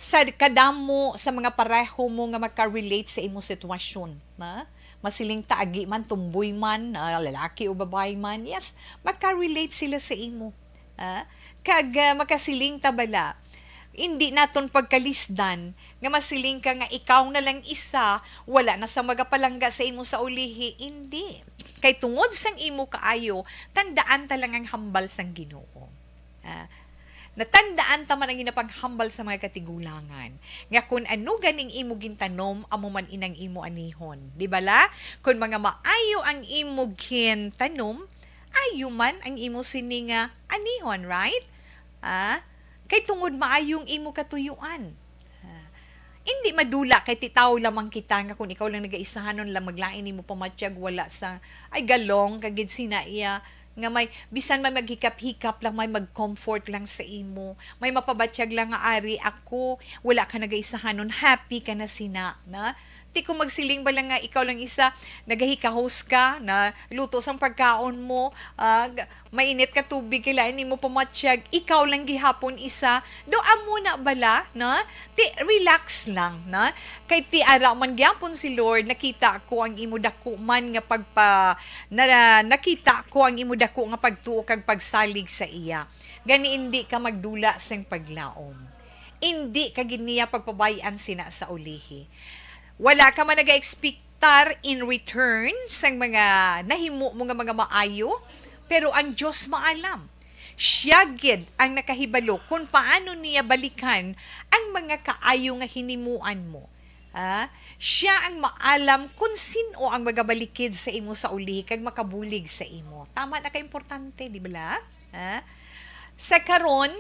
Sa kadamo sa mga pareho mo nga maka-relate sa imo sitwasyon, ha? Masiling ta agi man, tumboy man, ah, lalaki o babayi man, yes, maka-relate sila sa imo. Ha? Kag, ah, makasiling ta bala, indi naton pagkalisdan nga masiling ka nga ikaw na lang isa, wala na sa magapalangga sa imo sa ulihi. Indi. Kay tungod sang imo kaayo, tandaan ta lang ang hambal sang Ginoo. Ah, natandaan ta man ang ginapanghambal sa mga katigulangan, nga kun ano ganing imo gintanom, amo man inang imo anihon. Di bala? Kun mga maayo ang imo gintanom, ayo man ang imo sini nga anihon, right? Ah, kay tungod maayo ang imo katuyuan. Ah, indi madula kay ti tawo lamang kita nga kun ikaw lang nagaisahanon lang maglain nimo pamatyag, wala sa, ay, galong ka gid sina iya nga may bisan may maghikap-hikap lang, may mag-comfort lang sa imo, may mapabatyag lang nga ari ako, wala ka nagaisahanon, happy ka na sina, na? Ti kung magsiling ba lang nga ikaw lang isa, nagahikahos ka, na luto sang pagkaon mo, ah, g-, mainit ka tubig, kailangan nimo pamatyag, ikaw lang gihapon isa, do amo na bala, na? Ti relax lang, na? Kay ti ara man gyapon si Lord, nakita ko ang imo dako man nga pagpa-, na, nakita ko ang imo dako nga pagtuo kag pagsalig sa iya. Gani indi ka magdula sing paglaom. Indi ka gid niya pagpabay-an sina sa ulihi. Wala ka man nagaekspektar in return sang mga nahimo mo nga mga maayo, pero ang Dios maalam. Siya gid ang nakahibalo kon paano niya balikan ang mga kaayo nga hinimuan mo. Ah, siya ang maalam kon sin-o ang magabalikid sa imo sa ulihi kag makabulig sa imo. Tama na ka importante, di bala? Ah, sa karon,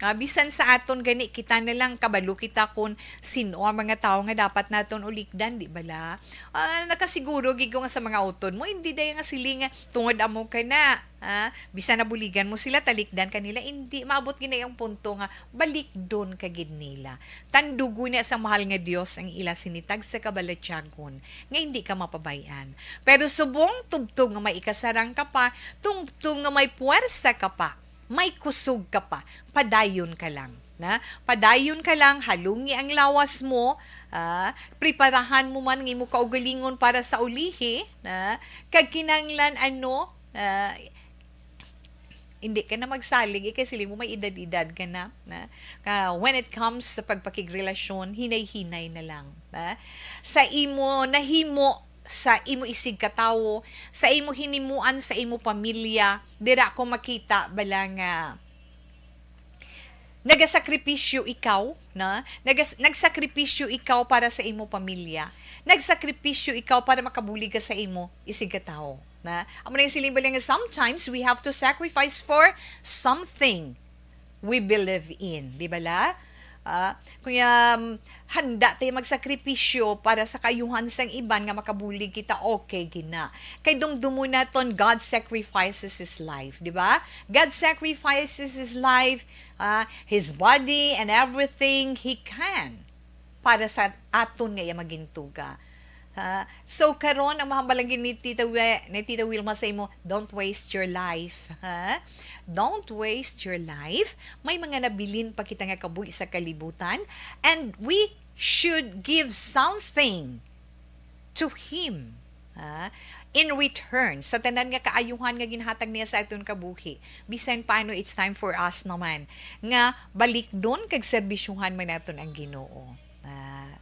ah, bisan sa aton gani, kita na lang kabalo kita kon sin-o ang mga tawo nga dapat naton ulikdan, di bala? Ah, nakasiguro gid ko nga sa mga utod mo, hindi daya nga siling nga tungod amo ka na. Ah, bisan nabuligan mo sila, talikdan ka nila, indi maabot gid na yung punto nga balikdon ka gid nila. Tandugon niya sa mahal nga Dios ang ila sini tagsa ka balatyagon nga hindi ka mapabay-an. Pero subong tubtog nga may ikasarang ka pa, tubtog nga may puwersa ka pa, may kusog ka pa, padayon ka lang. Na, padayon ka lang, halungi ang lawas mo, ah, preparahan mo man ang imo kaugalingon para sa ulihi, na, kag kinahanglan, ano, ah, hindi ka na magsalig, ikasiling mo may edad-edad ka na, na, ka, when it comes sa pagpakigrelasyon, hinay-hinay na lang, na, sa imo nahimo, sa imo isigkatawo, sa imo hinimuan, sa imo pamilya, dira ko makita bala nga nagasakripisyo ikaw, na? Nagas-, nagsakripisyo ikaw para sa imo pamilya. Nagsakripisyo ikaw para makabulig ka sa imo isigkatawo, na? Amo na yung siling bala nga sometimes we have to sacrifice for something we believe in. Di bala? Ah, kung, um, handa tayo magsakripisyo para sa kaayuhan sang iban nga makabulig kita, okay gina. Kay dumdumon naton, God sacrifices His life, di ba? God sacrifices His life, ah, His body and everything He can para sa aton nga iya magintuga. Ha? So, karon ang mahambalan gid ni Tita We-, ni Tita Wilma sa imo, don't waste your life. Ha? Don't waste your life. May mga nabilin pa kita nga kabuhi sa kalibutan, and we should give something to Him. Ha? In return, sa tanan nga kaayuhan nga ginhatag niya sa aton kabuhi, bisan paano, it's time for us naman nga balikdon kag serbisyuhan man naton ang Ginoo. Ah,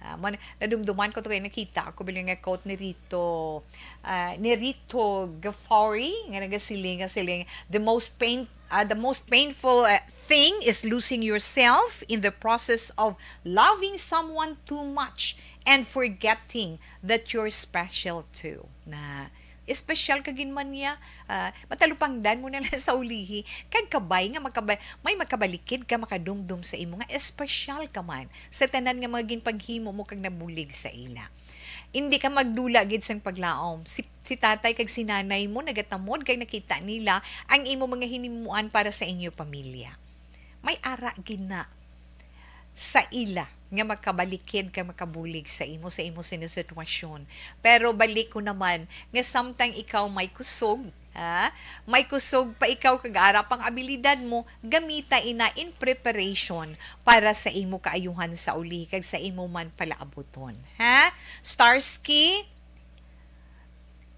ah, man, nadumduman ko to kay nakita ako bala nga quote ni Rito, ah, ni Rito Gaffari nga nagasiling nga siling, "The most pain, ah, the most painful, ah, thing is losing yourself in the process of loving someone too much and forgetting that you're special too." Na, Espesyal ka gid man niya. Ah, matalupangdan mo na lang sa ulihi. Kag kabay nga makaba-, may makabalikid ka makadumdom sa imo nga espesyal ka man sa tanan nga mga ginpanghimo mo kag nabulig sa ila. Indi ka magdula gid sang paglaom. Si, si tatay kag si nanay mo nagatamod kag nakita nila ang imo mga hinimuan para sa inyo pamilya. May ara gid na sa ila nga makabalikid kag makabulig sa imo, sa imo sini sitwasyon. Pero balik ko naman nga samtang ikaw may kusog, ha? May kusog pa ikaw kag ara pang abilidad mo, gamita ina in preparation para sa imo kaayuhan sa uli kag sa imo man palaabuton, ha? Starsky,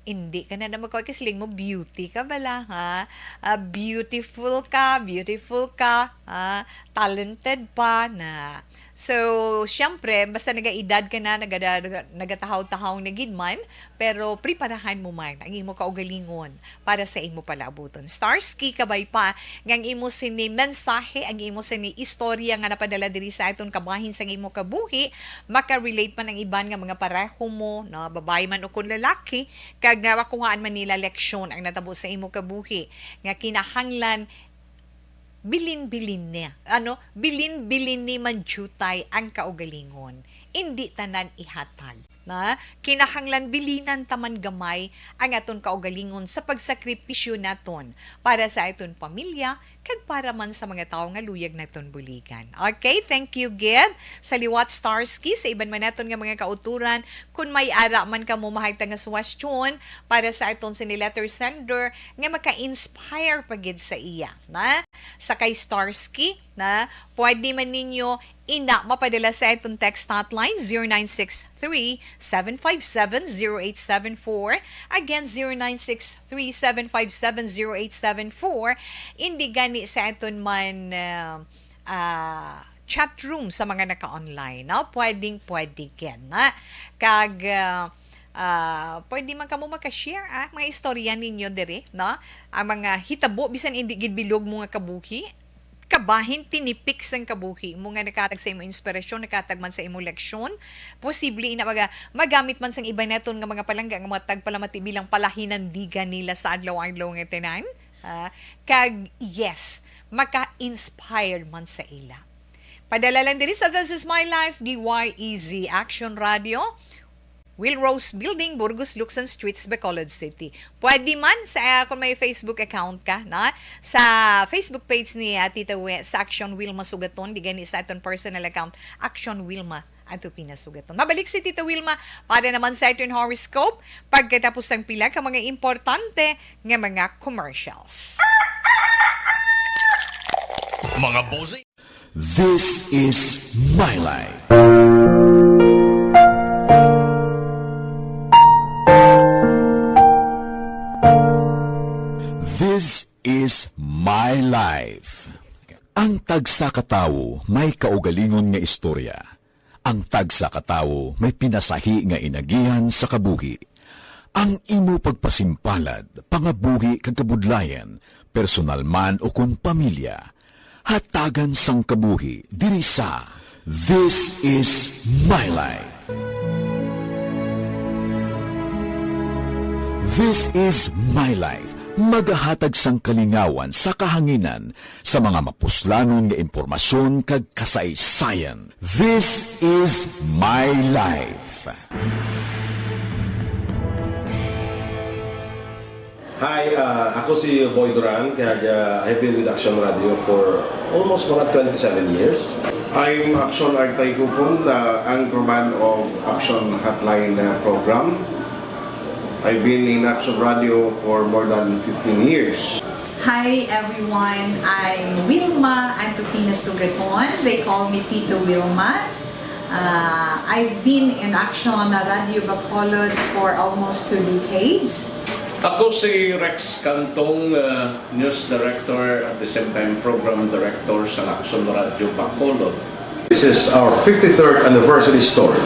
hindi ka na na magkaway kay siling mo, beauty ka bala, ha? Ah, beautiful ka, beautiful ka, ha? Talented pa na. So, siyempre, basta nagaedad ka na, nagada-, nagatahaw-tahaw na gid man, pero preparahan mo man ang imo kaugalingon para sa imo palaabuton. Starsky, kabay pa nga ang imo sini mensahe, ang imo sini istorya nga napadala diri sa aton kabahin sang imo kabuhi, makarelate man ang iban nga mga pareho mo, no, babayi man o kon lalaki, kag nga makuhaan man nila leksyon ang natabo sa imo kabuhi, nga kinahanglan bilin-bilin ni, ano, bilin-bilin ni man diutay ang kaugalingon. Indi tanan ihatag. Na, kinahanglan bilinan ta man gamay ang aton kaugalingon sa pagsakripisyo naton para sa aton pamilya kag para man sa mga tawo nga luyag naton buligan. Okay, thank you gid sa liwat Starsky, sa iban man naton nga mga kauturan. Kung may ara man kamo mahagta nga suwestyon para sa aton sini letter sender nga maka-inspire pa gid sa iya, na, sa kay Starsky, na, pwede man ninyo ina mapadala sa aton text hotline, zero nine six three, seven five seven, zero eight seven four. Again, zero nine six three, seven five seven, zero eight seven four. Indi gani sa aton man, ah, ah, chat room sa mga naka-online, no? Pwedeng pwede gid, na. Kag, ah, ah, pwede man kamo maka-share, ah, mga istorya ninyo diri, no? Ang mga hitabo, bisan indi gid bilog mo nga kabuhi, kabahin, tinipik sang kabuhi mo nga nakahatag sa imo inspirasyon, nakahatag man sa imo leksyon. Posible ina maga-, magamit man sang iban naton nga mga palangga nga mga tagpalamati bilang palahinandigan nila sa adlaw-adlaw nga tanan. Ah, kag yes, maka-inspire man sa ila. Padala lang diri sa This Is My Life, D Y E Z Action Radio, Will Rose Building, Burgos, Luksan Streets, Bacolod City. Pwede man sa, ah, kung may Facebook account ka, na, sa Facebook page ni, ah, Tita We, sa Action Wilma Sugaton, di gani sa aton personal account, Action Wilma Anto Pinasugaton. Mabalik si Tita Wilma para naman sa aton horoscope pagkatapos sang pila ka mga importante nga mga commercials. Mga bossing. This is My Life. This is My Life. Ang tagsa ka tawo may kaugalingon nga istorya. Ang tagsa ka tawo may pinasahi nga inagihan sa kabuhi. Ang imo pagpasimpalad, pangabuhi kag kabudlayan, personal man ukon pamilya, hatagan sang kabuhi diri sa This Is My Life. This Is My Life, magahatag sang kalingawan sa kahanginan sa mga mapuslanon nga impormasyon kag kasaysayan. This Is My Life. Hi, ah, ako si Boy Duran, kag, ah, I've been with Action Radio for almost mga twenty-seven years. I'm Action Artay Kupon, the anchorman of Action Hotline, uh, program. I've been in Action Radio for more than fifteen years. Hi everyone, I'm Wilma Antupina Sugaton. They call me Tito Wilma. Uh, I've been in Action Radio Bacolod for almost two decades. Ako si Rex Cantong, uh, news director at the same time program director sa Action Radio Bacolod. This is our fifty-third anniversary story.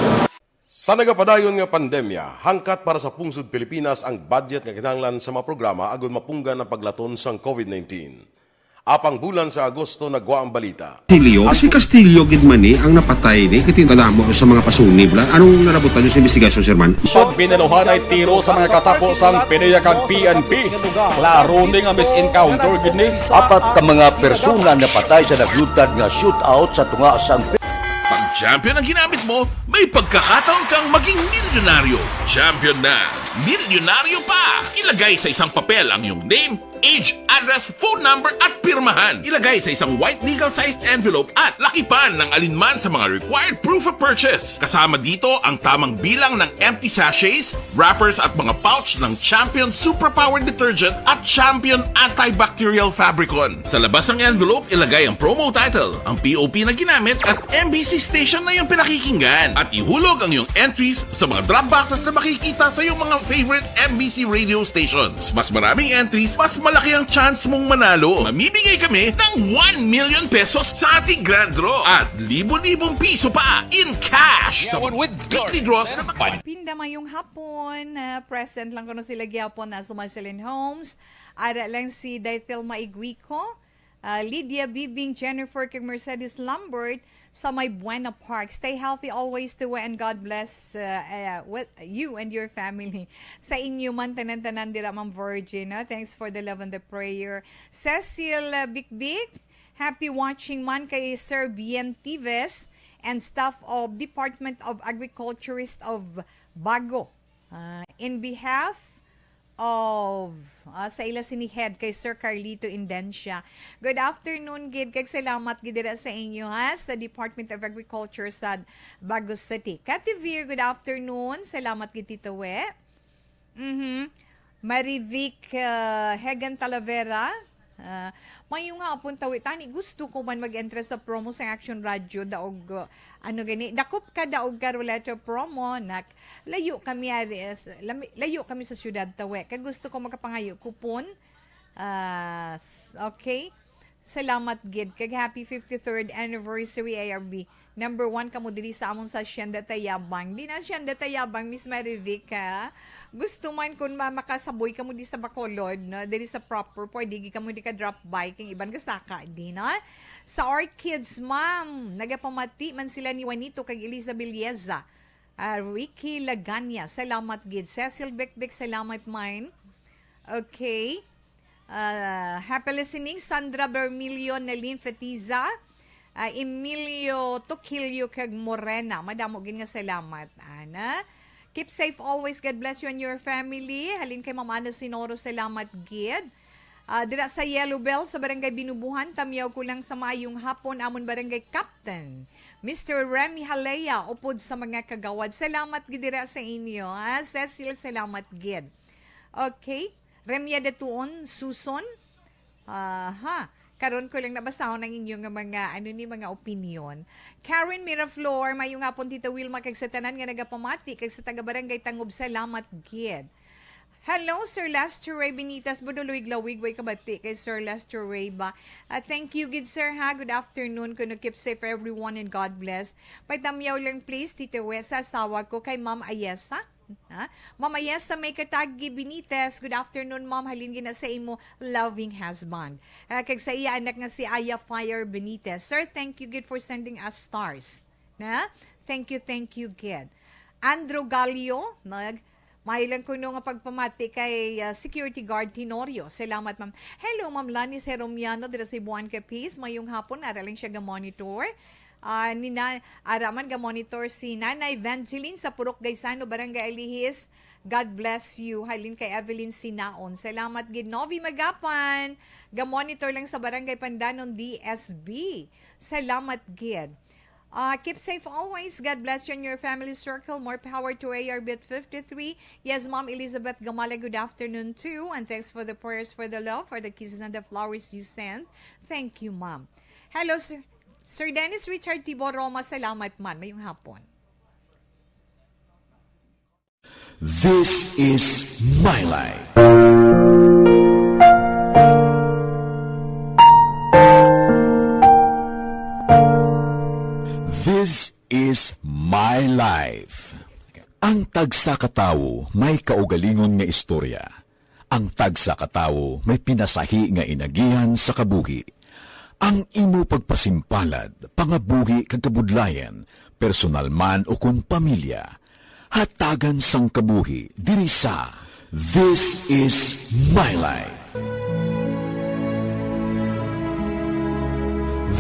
Sa nagapadayon nga pandemya, hangkat para sa pungsod Pilipinas ang budget nga kinahanglan sa mga programa agud mapunggan ang paglaton sang COVID nineteen. Apang bulan sa Agosto nagwa ang balita. Castillo? Si Castillo gid man ni ang napatay ni, kay tindala mo sa mga pasunib la. Anong nalabutan niyo sa investigasyon, sir man? Pagbinaluhan ay tiro sa mga katapo sang PDEA kag P N P. Klaro ni nga mis-encounter gid ni. Apat ka mga persona napatay sa naglutad nga shootout sa tunga sang Pag champion ang ginamit mo, may pagkakataon kang maging milyonaryo. Champion na, milyonaryo pa! Ilagay sa isang papel ang iyong name, age, address, phone number, at pirmahan. Ilagay sa isang white legal-sized envelope at lakipan ng alinman sa mga required proof of purchase. Kasama dito ang tamang bilang ng empty sachets, wrappers, at mga pouch ng Champion Superpower Detergent at Champion Antibacterial Fabricon. Sa labas ng envelope, ilagay ang promo title, ang P O P na ginamit, at M B C station na iyong pinakikinggan. At ihulog ang iyong entries sa mga drop boxes na makikita sa iyong mga favorite M B C radio stations. Mas maraming entries, mas malaki ang chance mong manalo. Mamimigay kami ng one million pesos sa ating grand draw at libo-libong piso pa in cash sa weekly draws na mag- Pinda, mayong hapon. Ah, present lang kuno sila gihapon na sa Marcelin Homes. Ara lang si Dithel Maiguico, ah, Lydia Bibing, Jennifer, kag Mercedes Lambert sa may Buena Park. Stay healthy always, to, and God bless, uh, uh, with you and your family. Sa inyo man, tanan-tanan dira, Ma'am Virgin, no? Thanks for the love and the prayer. Cecil, uh, Bikbik, happy watching man kay Sir Bien Tives and staff of Department of Agriculturist of Bago. Uh, in behalf of, ah, sa ila sini head kay Sir Carlito Indencia. Good afternoon gid, kag salamat gid dira sa inyo, ha, sa Department of Agriculture sa Bago City. Kativir, good afternoon. Salamat gid, Tito We. Mhm. Marivic, ah, Hegan Talavera. Ah, mayong hapon, Tawi. Tani, gusto ko man mag-enter sa promo sa Action Radio, daog, ah, ano gani, dakop ka daog ka, Roleta promo, nak. Layo kami, ari, s-, lami-, layo kami sa siyudad, Tawi. Kag gusto ko makapangayo kupon. Ah, s-, okay. Salamat gid. Kag happy fifty-third anniversary, A R B. Number one kamo diri sa amon sa Hacienda Tayabang. Di na Hacienda Tayabang, Miss Marivic, ha? Gusto man kun ma-, makasaboy kamo di sa Bacolod, no? Diri sa proper, pwede gid kamo di ka drop by, kay iban ka saka, di, no? Sa Orchids, ma'am, nagapamati man sila ni Juanito kag Eliza Belleza. Ah, Ricky Laganya, salamat gid. Cecil Bekbek, salamat man. Okay. Ah, happy listening, Sandra Bermilio, Nelin Fetiza, ah, Emilio Tokilio, kag Morena. Madamo gid nga salamat, ana. Keep safe always. God bless you and your family. Halin kay Ma'am Ana Sinoro, salamat gid. Ah, dira sa Yellow Bell, sa Barangay Binubuhan, tamyaw ko lang sa maayong hapon, amon Barangay Captain, Mister Remy Halea, upod sa mga kagawad. Salamat gid dira sa inyo, ha? Cecil, salamat gid. Okay. Remya Datuon, Suson. Aha. Karon ko lang nabasahon ang inyo nga mga, ano ni, mga opinion. Karen Miraflor, mayong hapon, Tita Wilma, kag sa tanan nga nagapamati, kag sa taga Barangay Tangob, salamat gid. Hello, Sir Lester Ray Benitez. Buduluyg lawig, way kabati kay Sir Lester Ray ba? Ah, thank you gid, sir, ha. Good afternoon. Kuno keep safe everyone and God bless. Paitamyaw lang, please, Tito Wes, sa asawa ko kay Ma'am Ayesa. Ha? Ma'am Ayesa, may katagi Benitez. Good afternoon, ma'am. Halin gina sa imo loving husband. Ah, kag sa iya anak nga si Aya Fire Benitez. Sir, thank you gid for sending us stars. Na? Thank you, thank you gid. Andrew Galio, nag, may lang kuno nga pagpamati kay, ah, Security Guard Tenorio. Salamat, ma'am. Hello, Ma'am Lanis Heromiano, dira sa Buan, Capiz. Mayong hapon, ara lang siya ga-monitor. Ah, ni na, ara man ga-monitor si Nanay Evangeline sa Purok Gaisano, Barangay Alihis. God bless you. Halin kay Evelyn Sinaon. Salamat gid. Novi Magapan, ga-monitor lang sa Barangay Pandanon, D S B. Salamat gid. Ah, keep safe always. God bless you and your family circle. More power to A R B fifty-three. Yes, Ma'am Elizabeth Gamala, good afternoon too. And thanks for the prayers, for the love, for the kisses and the flowers you sent. Thank you, Ma'am. Hello, Sir, Sir Dennis Richard Tibo Roma. Salamat man. Mayong hapon. This is my life. This is my life. Ang tagsa ka tawo may kaugalingon nga istorya. Ang tagsa ka tawo may pinasahi nga inagihan sa kabuhi. Ang imo pagpasimpalad, pangabuhi kag kabudlayan, personal man ukon pamilya, hatagan sang kabuhi diri sa This Is My Life.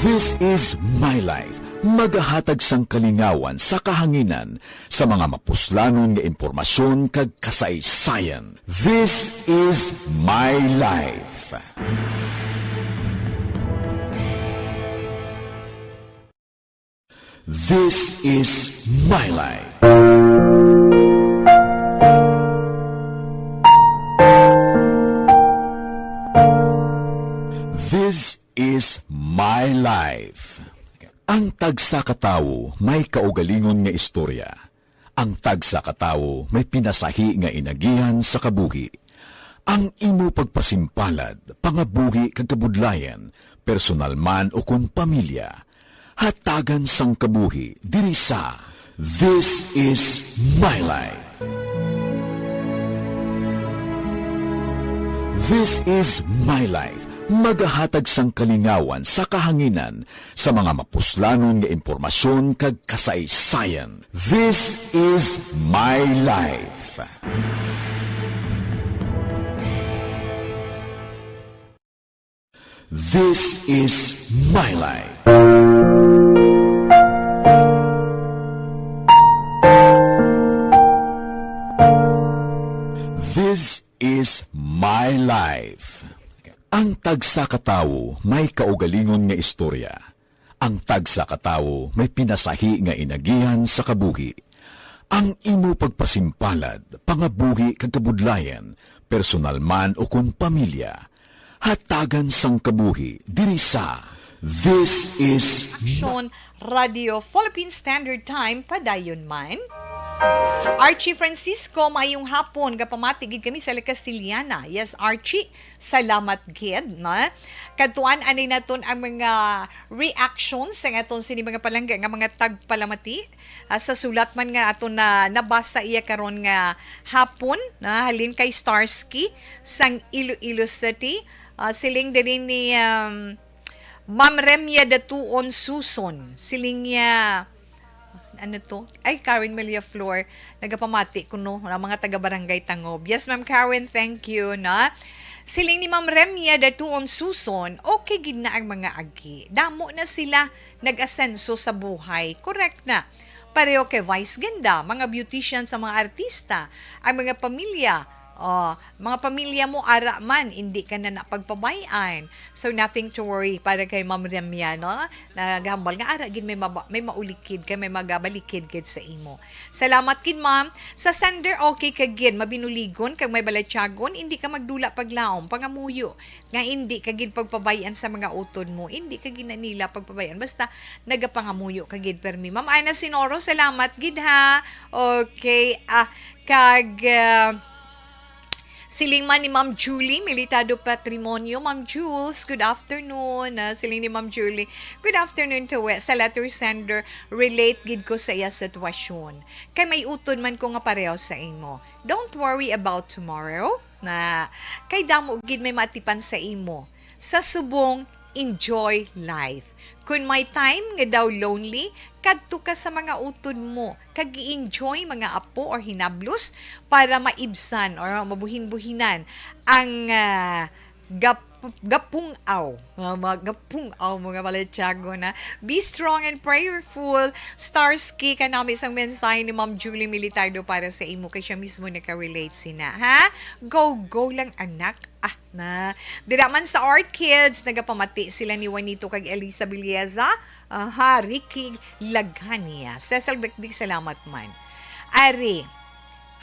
This Is My Life, magahatag sang kalingawan sa kahanginan sa mga mapuslanon nga impormasyon kag kasaysayan. This Is My Life. This Is My Life. This Is My Life. Ang tagsa ka tawo may kaugalingon nga istorya. Ang tagsa ka tawo may pinasahi nga inagihan sa kabuhi. Ang imo pagpasimpalad, pangabuhi kag kabudlayan, personal man ukon pamilya, hatagan sang kabuhi diri sa This Is My Life. This Is My Life, magahatag sang kalingawan sa kahanginan sa mga mapuslanon nga impormasyon kag kasaysayan. This Is My Life. This Is My Life. This Is My Life. Ang tagsa ka tawo may kaugalingon nga istorya. Ang tagsa ka tawo may pinasahi nga inagihan sa kabuhi. Ang imo pagpasimpalad, pangabuhi kag kabudlayan, personal man ukon pamilya, hatagan sang kabuhi diri sa This Is Action Radio Philippine Standard Time, padayon man. Archie Francisco, mayong hapon. Gapamati gid kami sa La Castellana. Yes, Archie, salamat gid, no? Kadtuan anay naton ang mga reactions sa aton sini mga palangga nga mga tagpalamati. Ah, sa sulat man nga aton na nabasa iya karon nga hapon, na halin kay Starsky sang Iloilo City. Ah, siling diri ni, um, Ma'am Remya Datuon Suson. Siling niya, ano to? Ay, Karen Melia Flor, nagapamati kuno ang mga taga Barangay Tangob. Yes, Ma'am Karen, thank you, na. Siling ni Ma'am Remya Datuon Suson, okay gid na ang mga agi. Damo na sila nag-asenso sa buhay. Correct na. Pareho kay Vice Ganda, mga beautician sa mga artista, ang mga pamilya, oh, mga pamilya mo ara man, hindi ka na napagpabay-an. So, nothing to worry para kay Ma'am Remya, no? Nagahambal nga ara gid may maba-, may maulikid kay may magabalikid gid sa imo. Salamat gid, ma'am. Sa sender, okay ka gid, mabinuligon kag may balatyagon, hindi ka magdula paglaom, pangamuyo nga hindi ka gid pagpabay-an sa mga utod mo, hindi ka gid na nila pagpabay-an. Basta nagapangamuyo ka gid permi. Ma'am Ana Sinoro, salamat gid ha. Okay, ah, kag, ah, siling man ni Ma'am Julie Militado Patrimonio. Ma'am Jules, good afternoon. Ah, siling ni Ma'am Julie, "Good afternoon to we." Sa letter sender, relate gid ko sa iya sitwasyon. Kay may utod man ko nga pareho sa imo. Don't worry about tomorrow, na kay damo gid may matipan sa imo. Sa subong, enjoy life. Kun may time nga daw lonely, kadto ka sa mga utod mo, kag i-enjoy mga apo or hinablos para maibsan or mabuhin-buhinan ang, ah, gap-, gapung-aw. Mga, mga gapung-aw, mga balatyagon, ha. Be strong and prayerful. Starsky, kanami sang mensahe ni Ma'am Julie Militardo para sa imo, kay siya mismo naka-relate sina, ha? Go, go lang, anak. Ah, na. Dira man sa Orchids, nagapamati sila ni Juanito kag Elisa Villeza. Aha, Ricky Lagania. Cecil Bikbik, salamat man. Ari.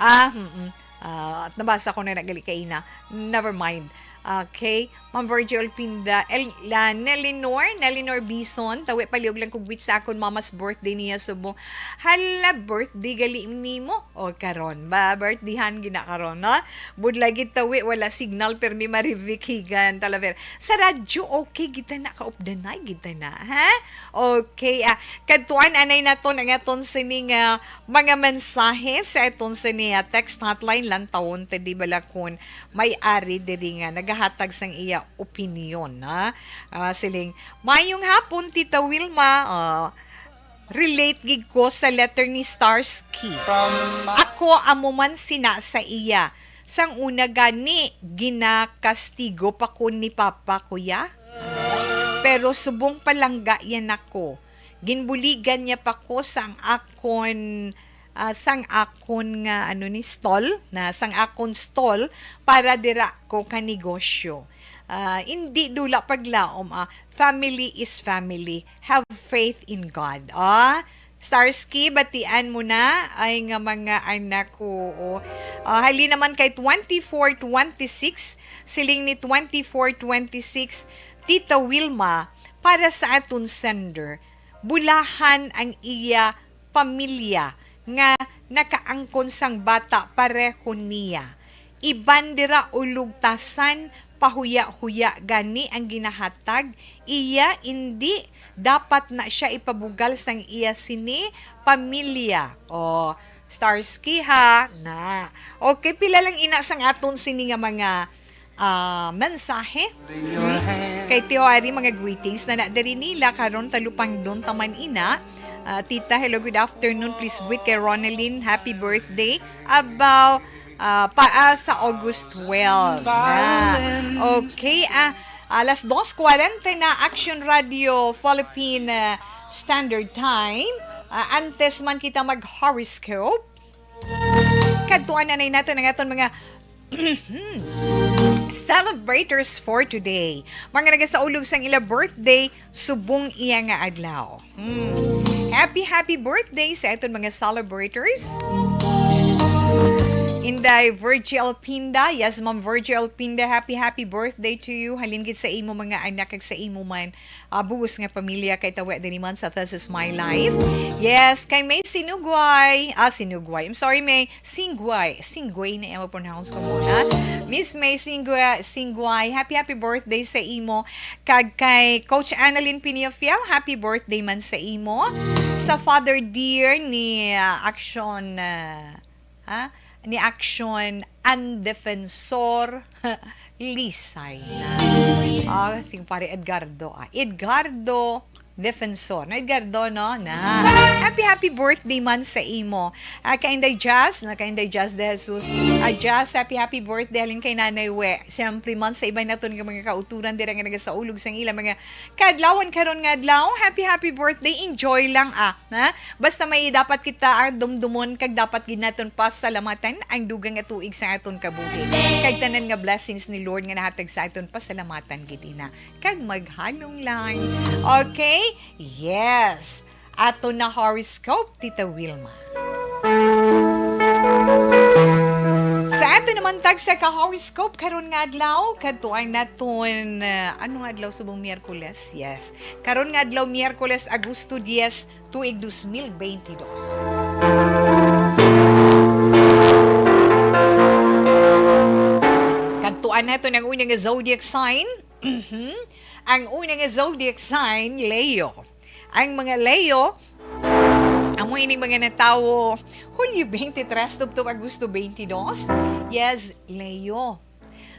Ah, mm, ah, nabasa ko na nagali kaina. Never mind. Okay. Ma'am Virgie Olpinda, El, la, Nelinor, Nelinor Bison, tawi paliog lang kog greet sa akon mama's birthday niya subong. Hala, birthday gali nimo. O, karon ba? Birthdayhan gina karon, no? Budlay gid tawi, wala signal, permi Marivic Higan, Talaver. Sa radyo, okay gid ta na, kaupdanay gid ta na, ha? Okay, ah, kadtuan anay naton ang aton sining, ah, mga mensahe sa aton sini, ah, text hotline, lantawon ta di bala kun may ari diri nga nagahatag sang iya opinyon, ha? Ah, siling, "Mayong hapon, Tita Wilma." Ah, relate gid ko sa letter ni Starsky. Ako amo man sina sa iya. Sang una gani, ginakastigo pa ko ni Papa, kuya. Pero subong palangga yan ako. Ginbuligan niya pa ko sang akon, ah, sang akon nga, ano ni, stall, na sang akon stall para dira ko ka negosyo. Ah, indi dula paglaom, ah. Family is family. Have faith in God. Ah, Starsky, batian mo na ay nga mga anak ko. Oo. Ah, hali naman kay twenty-four twenty-six, siling ni twenty-four twenty-six, Tita Wilma, para sa aton sender, bulahan ang iya pamilya nga nakaangkon sang bata pareho niya. Iban dira ulugtasan, pahuya-huya gani ang ginahatag. Iya, indi. Dapat na siya ipabugal sang iya sini pamilya. O, Starsky, ha? Na. Okay, pila lang ina sang aton sini nga mga, ah, mensahe? Hmm? Kay Tio Ari, mga greetings na na diri nila karon, talupangdon taman ina. Ah, Tita, hello, good afternoon. Please greet kay Ronaldin. Happy birthday. About, ah, pa, ah, sa August twelve. Ah, okay, ah, alas dos kwarenta na, Action Radio Philippine, ah, Standard Time. Ah, antes man kita mag-horoscope, kadtuan na naton ang aton mga celebrators for today. Mga nagasaulog sang ila birthday, subong iya nga adlaw. Hmm. Happy, happy birthday sa aton mga celebrators. Inday Virgie Pinda. Yes, Ma'am Virgie Pinda, happy, happy birthday to you. Halin gid sa imo mga anak kag sa imo man, ah, buos nga pamilya kay tawi diri man sa This Is My Life. Yes, kay May Sinugway. Ah, Sinugway. I'm sorry, May. Singway. Singway na imo pronounce ko muna. Miss May Singway, Singway, happy, happy birthday sa imo. Kag kay Coach Annalyn Piniafiel, happy birthday man sa imo. Sa Father Dear ni, ah, Action, ah, ha? Ni Action and Defensor Lisay. Ah, sing pare Edgardo, ah. Edgardo Defensor. Na Edgardo, no? Na. Happy, happy birthday man sa imo. Ah, kay Inday Jazz, na kay Inday Jazz de Jesus. Ah, Jazz, happy, happy birthday. Halin kay Nanay We. Siyempre man sa iba naton nga mga kauturan dira nga nagasaulog sang ila mga kaadlawan karon nga adlaw. Happy, happy birthday. Enjoy lang, ah. Ha? Basta may dapat kita, ah, dumdumon kag dapat gid naton pasalamatan ang dugang nga tuig sa aton kabuhi. Kag tanan nga blessings ni Lord nga nahatag sa aton, pasalamatan gid ina. Kag maghalong lang. Okay? Yes. Ato na horoscope, Tita Wilma. Sa ato naman tagsa ka horoscope karon nga adlaw, kadtuan naton, uh, ano nga adlaw subong Miyerkules? Yes. Karon nga adlaw, Miyerkules, Agosto diyes, tuig dos mil beintidos. Kadtuan naton ang una nga zodiac sign. Mhm. Ang una nga zodiac sign, Leo. Ang mga Leo, amo ini mga natawo Hulyo twenty-three tubtob Agosto twenty-two. Yes, Leo.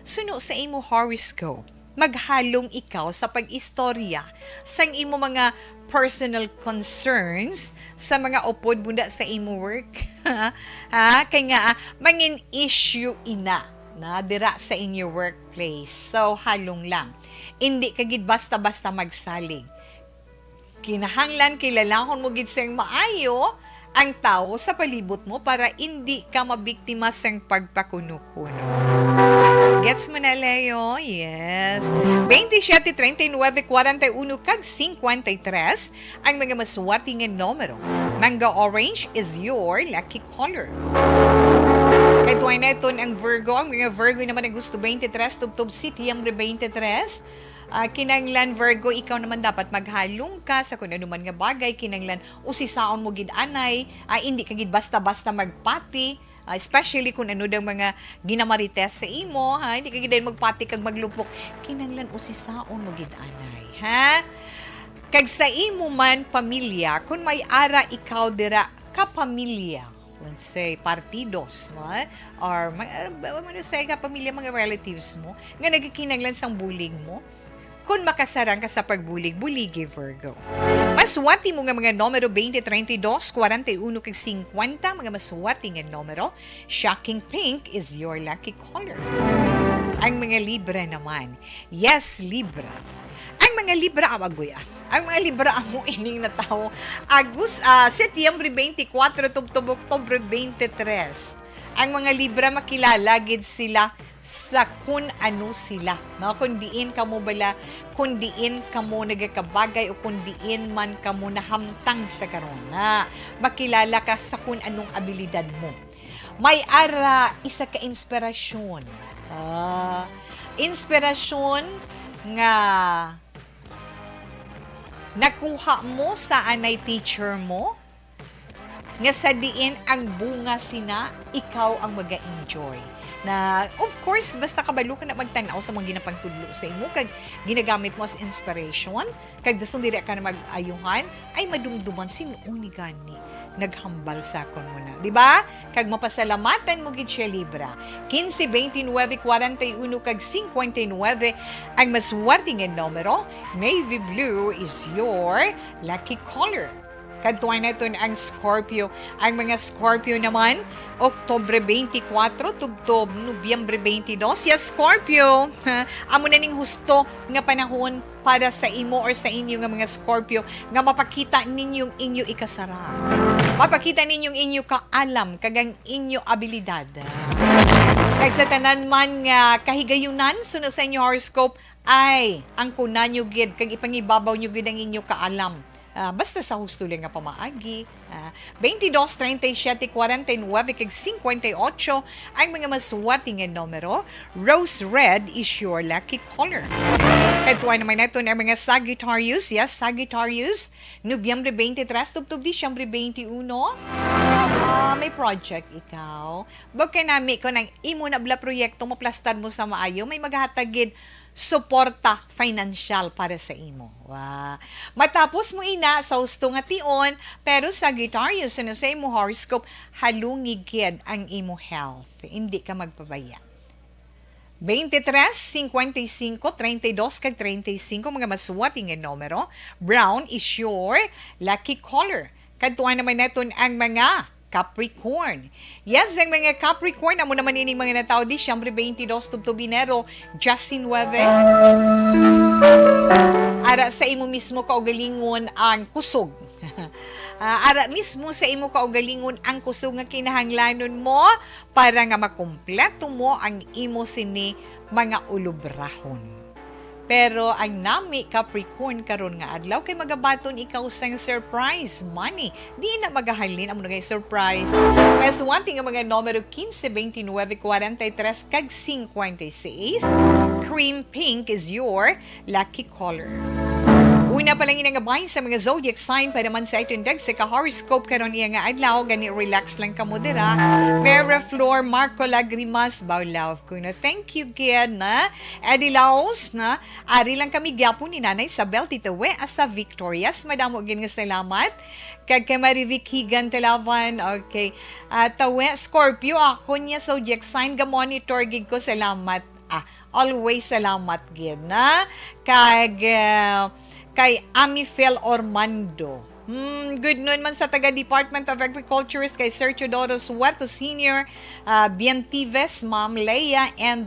Suno sa imo horoscope, maghalong ikaw sa pag-istorya sang imo mga personal concerns sa mga upod mo na sa imo work. Ha? Kay nga, ah, mangin issue ina na dira sa inyo workplace. So, halong lang. Indi ka gid basta-basta magsalig. Kinahanglan kilalahon mo gid sing maayo ang tawo sa palibot mo para indi ka mabiktima sang pagpakuno-kuno. Gets mo na, Leo? Yes. Twenty-seven, treinta y nueve, cuarenta y uno, kag cincuenta y tres ang mga maswerte nga numero. Mangga orange is your lucky color. Tuway na iton ang Virgo. Ang mga Virgo naman, Agosto twenty-three, tubtob Setyembre twenty-three. Ah, kinahanglan, Virgo, ikaw naman dapat maghalong ka sa kung ano man nga bagay. Kinahanglan usisaon mo gid anay. Ah, hindi ka gid basta-basta magpati. Ah, especially kung ano daw mga ginamarites sa imo, ha? Hindi ka gid magpati kag maglupok. Kinahanglan usisaon mo gid anay, ha? Kag sa imo man pamilya, kung may ara ikaw dira ka pamilya, let's say, partidos, no? Or may, uh, ano say ka pamilya, mga relatives mo, nga nagkinahanglan sang bulig mo, kung makasarang ka sa pagbulig, buligi, Virgo. Maswerte mo nga mga numero, twenty, treinta y dos, kwarenta y uno, kag singkwenta, mga maswerte nga numero. Shocking pink is your lucky color. Ang mga Libra naman. Yes, Libra. Ang mga Libra, ah, agoy, ah. Ang mga Libra amo ining natawo Agus-, ah, Setyembre twenty-four tubtob Oktubre twenty-three. Ang mga Libra, makilala gid sila sa kun ano sila, no? Kung diin kamo bala, kung diin kamo nagakabagay o kung diin man kamo nahamtang sa karon, na makilala ka sa kun anong abilidad mo. May ara isa ka inspirasyon. Ah, inspirasyon nga nakuha mo sa anay teacher mo, nga sa diin ang bunga sina, ikaw ang maga-enjoy. Na, of course, basta kabalo ka na magtan-aw sa mga ginapangtudlo sa imo, kag ginagamit mo as inspiration, kag dason diri ka na mag-ayuhan, ay madumduman, "Sin-o ni gani naghambal sa akon mo na?" Di ba? Kag mapasalamatan mo gid siya, Libra. Quince, veintinueve, cuarenta y uno, kag cincuenta y nueve, ang maswerte nga numero. Navy blue is your lucky color. Kadtuan naton ang Scorpio. Ang mga Scorpio naman, Oktubre twenty-four tubtob Nobyembre twenty-two. Yes, Scorpio, ha, amo na ning husto nga panahon para sa imo or sa inyo nga mga Scorpio, nga mapakita ninyong inyo ikasarang. Mapakita ninyong inyo kaalam kag ang inyo abilidad. Kag sa tanan man nga kahigayunan, suno sa inyo horoscope, ay, angkona nyo gid kag ipangibabaw nyo gid ang inyo kaalam. Ah, basta sa husto lang nga pamaagi. Ah, twenty-dos, treinta y siete, cuarenta y nueve, kag cincuenta y ocho ang mga maswerte nga numero. Rose red is your lucky color. Kadtuan naman naton ang mga Sagittarius. Yes, Sagittarius. Nobyembre twenty-three, tubtob Disyembre twenty-uno. Ah, may project ikaw. Bag ka nami, kung ang imo na bala proyekto, maplastar mo sa maayo, may maghatag gid suporta financial para sa imo. Wa. Matapos mo ina sa husto nga tion, pero Sagittarius, suno sa imo horoscope, halungi gid ang imo health. Hindi ka magpabaya. Twenty-three, cincuenta y cinco, treinta y dos, kag treinta y cinco, mga maswerte nga numero. Brown is your lucky color. Kadtuan naman naton ang mga Capricorn. Yes, ang mga Capricorn, amo naman ining mga natawo Disyembre twenty-dos tubtob Enero disinuebe. Ara sa imo mismo kaugalingon ang kusog. Ah, ara mismo sa imo kaugalingon ang kusog nga kinahanglanon mo para nga makumpleto mo ang imo sini mga ulobrahon. Pero ang nami Capricorn karon nga adlaw kay magabaton ikaw sang surprise money. Di na magahalin amo na nga surprise. Maswerte nga mga numero quince, veintinueve, cuarenta y tres, kag cincuenta y seis. Cream pink is your lucky color. Una pa lang ini nga bahin sa mga zodiac sign para man sa itindag sa ka-horoscope karon iya nga adlaw, gani relax lang kamo dira. Vera Flor Marco Lagrimas, baw love ko na. Thank you gid na. Eddie Laos na. Ari lang kami gyapon ni Nanay Isabel Titawe sa Victorias. Madamo gid nga salamat. Kag kay Marivic Higan Talavan. Okay. Ah, Tawe, Scorpio, ako niya zodiac sign, ga-monitor gid ko. Salamat. Ah, always salamat gid na. Kag, ah, kay Amifel Ormando. Hmm, good noon man sa taga Department of Agriculture, kay Sir Teodoro Sueto Senior, ah, Biantives, Ma'am Leia, and,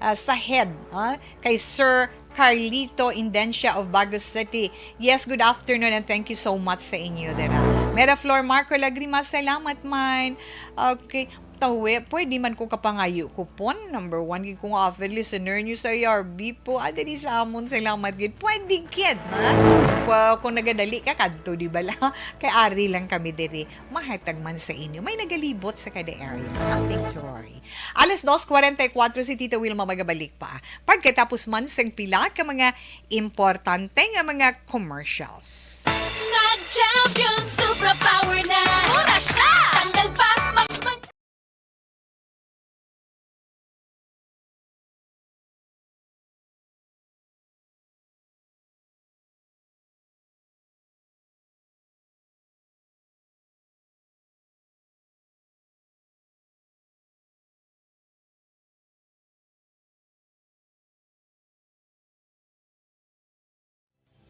ah, sa head, ah, kay Sir Carlito Indencia of Bago City. Yes, good afternoon and thank you so much sa inyo dira. Mera Flor Marco Lagrima, salamat man. Okay. Tawi, pwede man ko kapangayo ko pon. Number one gid ko nga avid listener niyo sa A R B po. Ah, dali sa amon, salamat gid. Pwede gid, ha? Pwa-, kung nagadali ka, kadto, di ba la? Kay ari lang kami diri. Mahatag man sa inyo. May nagalibot sa kada area. Nothing to worry. Alas dos kwarenta y kuwatro, si Tita Wilma magabalik pa. Pagkatapos man sang pila ka mga importante nga mga commercials. Mag-champion, Supra Power na. Mura siya. Tanggal pa, Max Man.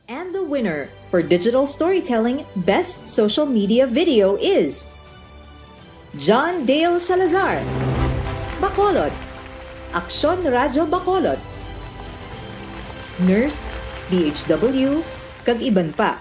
And the winner for digital storytelling best social media video is John Dale Salazar, Bacolod, Aksyon Radyo Bacolod, Nurse, D H W, kag iban pa.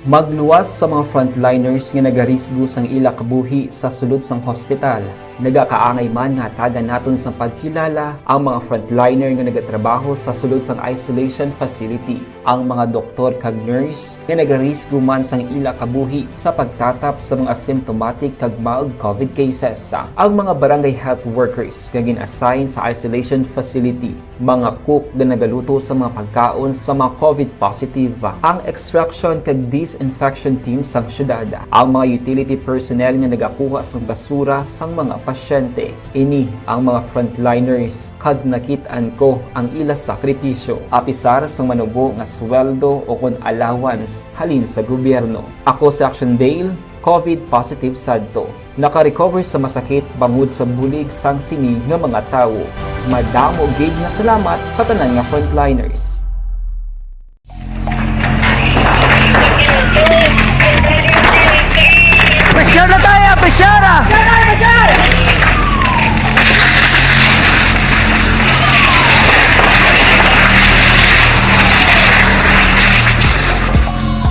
Magluwas sa mga frontliners nga nagarisgo sang ila kabuhi sa sulod sang hospital. Nagakaangay man nga hatagan naton sang pagkilala ang mga frontliner nga nagatrabaho sa sulod sang isolation facility, ang mga doktor kag nurse nga nagarisgo man sang ila kabuhi sa pagtatap sa mga asymptomatic kag mild COVID cases, ang mga barangay health workers nga gin-assign sa isolation facility, mga cook nga nagaluto sa mga pagkaon sa mga COVID positive, ang extraction kag disinfection team sang syudad, ang mga utility personnel nga nagakuha sang basura sang mga pasyente. Ini ang mga frontliners kag nakit-an ko ang ila sakripisyo, apisar sang manubo nga sweldo o kon allowance halin sa gobyerno. Ako si Action Dale, COVID positive sad to. Naka-recover sa masakit bangod sa bulig sang sini nga mga tawo. Madamo gid nga salamat sa tanan nga frontliners. Pressure na tayo! Pressure na!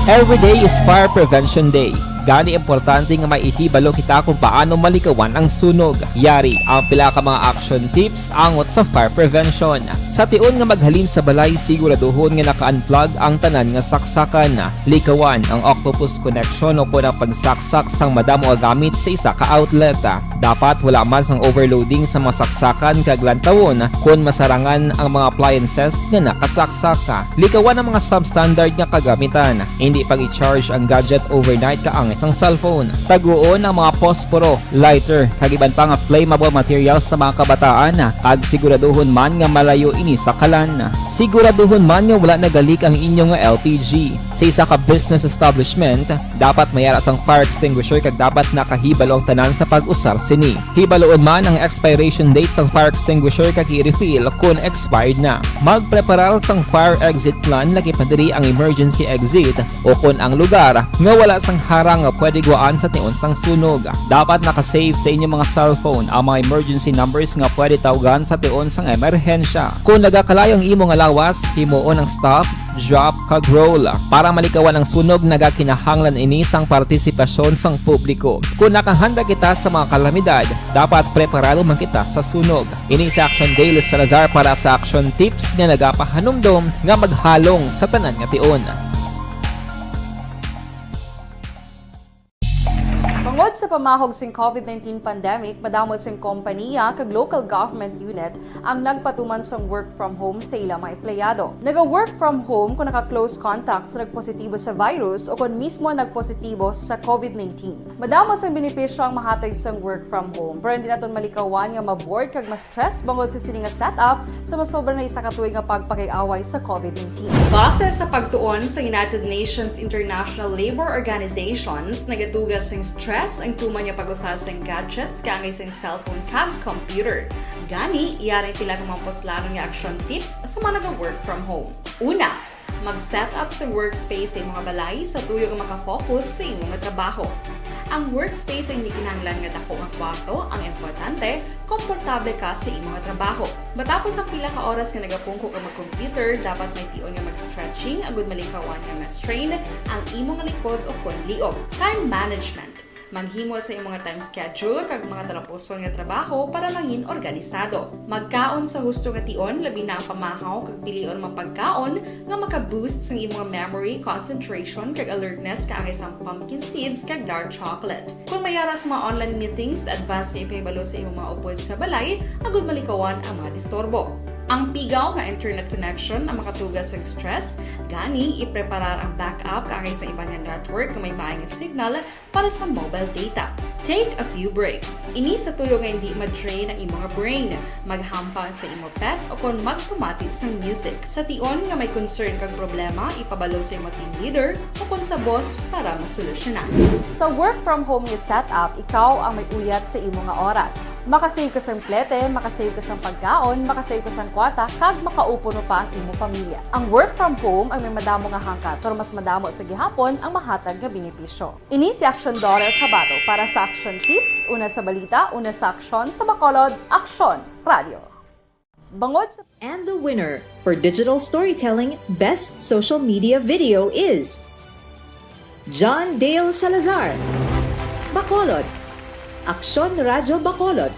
Every day is Fire Prevention Day. Gani, importante nga may ihibalo kita kung paano malikawan ang sunog. Yari ang pila ka mga action tips angot sa fire prevention. Sa tion nga maghalin sa balay, siguraduhon nga naka-unplug ang tanan nga saksakan. Likawan ang octopus connection o kon ang pagsaksak sang madamo nga gamit sa isa ka outlet. Dapat wala man sang overloading sa mga saksakan kag lantawon kon masarangan ang mga appliances nga nakasaksak. Likawan ang mga substandard nga kagamitan. Indi pag-i-charge ang gadget overnight kaangay sang cellphone. Taguon ang mga posporo, lighter, kag iban pa nga flammable materials sa mga kabataan, kag siguraduhon man nga malayo ini sa kalan. Siguraduhon man nga wala nagalik ang inyo nga L P G. Sa isa ka business establishment, dapat may ara sang fire extinguisher kag dapat nakahibalo ang tanan sa pag-usar sini. Hibaloon man ang expiration date sang fire extinguisher kag i-refill kon expired na. Magpreparar sang fire exit plan, lakip na diri ang emergency exit o kon ang lugar nga wala sang harang nga pwede guwaan sa tion sang sunog. Dapat naka-save sa inyo mga cellphone ang mga emergency numbers nga pwede tawgan sa tion sang emerhensya. Kon nagakalayo ang imo nga lawas, himuon ang stop, drop, kag roll. Para malikawan ang sunog, nagakinahanglan ini sang partisipasyon sang publiko. Kon nakahanda kita sa mga kalamidad, dapat preparado man kita sa sunog. Ini si Action Dale Salazar para sa Action Tips nga nagapahanumdom nga maghalong sa tanan nga tion. Bangod sa pamahog sing COVID nineteen pandemic, madamo sing kompaniya kag local government unit ang nagpatuman sang work from home sa ila mga empleyado. Naga-work from home kung naka-close contact sa nagpositibo sa virus o kon mismo nagpositibo sa COVID nineteen. Madamo sang benepisyo ang mahatag sang work from home, pero hindi naton malikawan nga ma-bored kag ma-stress bangod sa sini nga setup sa masobra na isa ka tuig nga pagpakig-away sa COVID nineteen. Base sa pagtuon sa United Nations International Labour Organizations, nagatuga sing stress ang tuman nga pag-usa sing gadgets kaangay sing cellphone kag computer. Gani, yari ang pila ka mga puslanon nga action tips sa mga naga-work from home. Una, mag-set up sa workspace sa imo nga balay sa tuyo nga maka-focus sa imo nga trabaho. Ang workspace ang hindi kinahanglan nga dako nga kwarto, ang importante, komportable ka sa imo nga trabaho. Matapos ang pila ka oras nga nagapungko ka mag-computer, dapat may tion nga mag-stretching agud malikawan nga ma-strain ang imo nga likod o kon liog. Time management. Maghimo sa imong mga time schedule kag mga talapuson nga trabaho para mangin organisado. Magkaon sa husto nga tion, labi na ang pamahaw kag pilion mga pagkaon nga maka-boost sang imong memory, concentration, kag alertness kaangay sang pumpkin seeds kag dark chocolate. Kung may ara sa mga online meetings, advance nga ipahibalo sa imong mga upod sa balay agud malikawan ang mga disturbo. Ang pigaw nga internet connection ang makatuga sa stress, gani ipreparar ang backup kaangay sa iban nga network nga may maay nga signal para sa mobile data. Take a few breaks. Ini sa tuyo nga hindi ma-drain ang imo nga brain. Maghampang sa imo pet o kon magpamati sang music. Sa tion nga may concern kag problema, ipabalo sa imo team leader o kon sa boss para masolusyonan. Sa work from home nga setup, ikaw ang may uyat sa imo nga oras. Makasave ka sang plete, makasave ka sang pagkaon, makasave ka sang kwarta, kag makaupuno pa ang imo pamilya. Ang work from home ang may madamo nga hangkat, pero mas madamo sa gihapon ang mahatag nga benepisyo. Ini si Action Daughter Cabato para sa Action Tips, una sa balita, una sa aksyon, sa Bacolod, Aksyon Radio. Bangod sa And the winner for digital storytelling best social media video is John Dale Salazar, Bacolod, Aksyon Radyo Bacolod,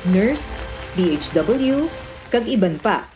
nurse, B H W, kag iban pa.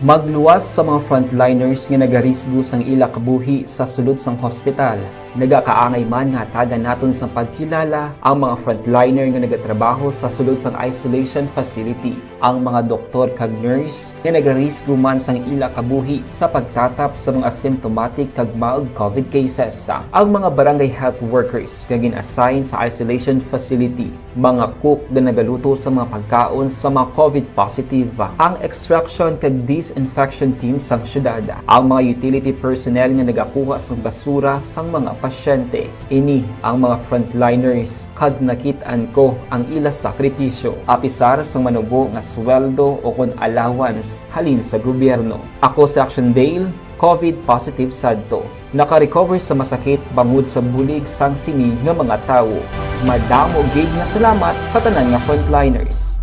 Magluwas sa mga frontliners nga nagarisgo sang ila kabuhi sa sulod sang hospital. Nagakaangay man nga hatagan naton sang pagkilala ang mga frontliner nga nagatrabaho sa sulod sang isolation facility, ang mga doktor kag nurse nga nagarisgo man sang ila kabuhi sa pagtatap sa mga asymptomatic kag mild COVID cases, ang mga barangay health workers nga gin-assign sa isolation facility, mga cook nga nagaluto sa mga pagkaon sa mga COVID positive, ang extraction kag disinfection team sang syudad, ang mga utility personnel nga nagakuha sang basura sang mga pasyente. Ini ang mga frontliners, kag nakit-an ko ang ila sakripisyo, apisar sang manubo nga sweldo o kon allowance halin sa gobyerno. Ako si Action Dale, COVID positive sadto. Naka-recover sa masakit bangod sa bulig sang sini nga mga tawo. Madamo gid nga salamat sa tanan nga frontliners.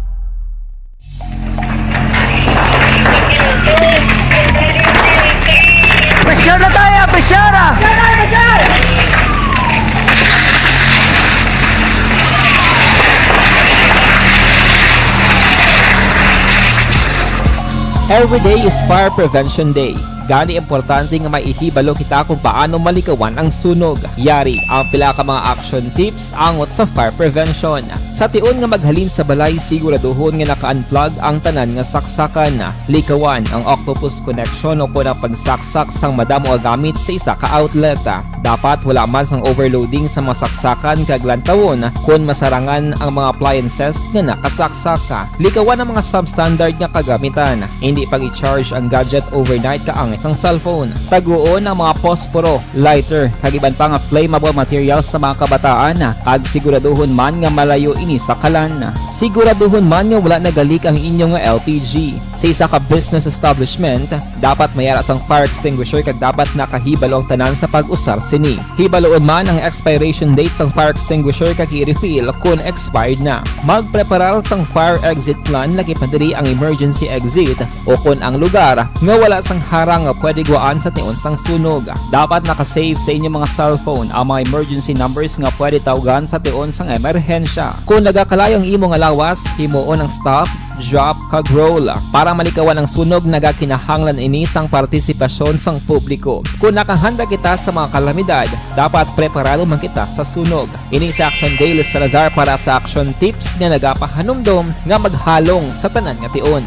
Pressure na tayo! Pressure na! Every day is Fire Prevention Day. Gani, importante nga may ihibalo kita kung paano malikawan ang sunog. Yari ang pila ka mga action tips angot sa fire prevention. Sa tion nga maghalin sa balay, siguraduhon nga naka-unplug ang tanan nga saksakan. Likawan ang octopus connection o kon ang pagsaksak sang madamo nga gamit sa isa ka outlet. Dapat wala man sang overloading sa mga saksakan kag lantawon kon masarangan ang mga appliances nga nakasaksak. Likawan ang mga substandard nga kagamitan. Indi pag-i-charge ang gadget overnight kaangay sang cellphone. Taguon ang mga posporo, lighter, kag iban pa nga flammable materials sa mga kabataan, kag siguraduhon man nga malayo ini sa kalan. Siguraduhon man nga wala nagalik ang inyo nga L P G. Sa isa ka business establishment, dapat may ara sang fire extinguisher kag dapat nakahibalo ang tanan sa pag-usar sini. Hibaloon man ang expiration date sang fire extinguisher kag i-refill kon expired na. Magpreparar sang fire exit plan, laki pa diri ang emergency exit o kon ang lugar nga wala sang harang nga pwede gwaan sa tion sang sunog. Dapat naka-save sa inyo mga cellphone ang mga emergency numbers nga pwede tawgan sa tion sang emerhensya. Kon nagakalayo ang imo nga lawas, himuon ang stop, drop, kag roll. Para malikawan ang sunog, nagakinahanglan ini sang partisipasyon sang publiko. Kon nakahanda kita sa mga kalamidad, dapat preparado man kita sa sunog. Ini si Action Dale Salazar para sa Action Tips nga nagapahanumdom nga maghalong sa tanan nga tion.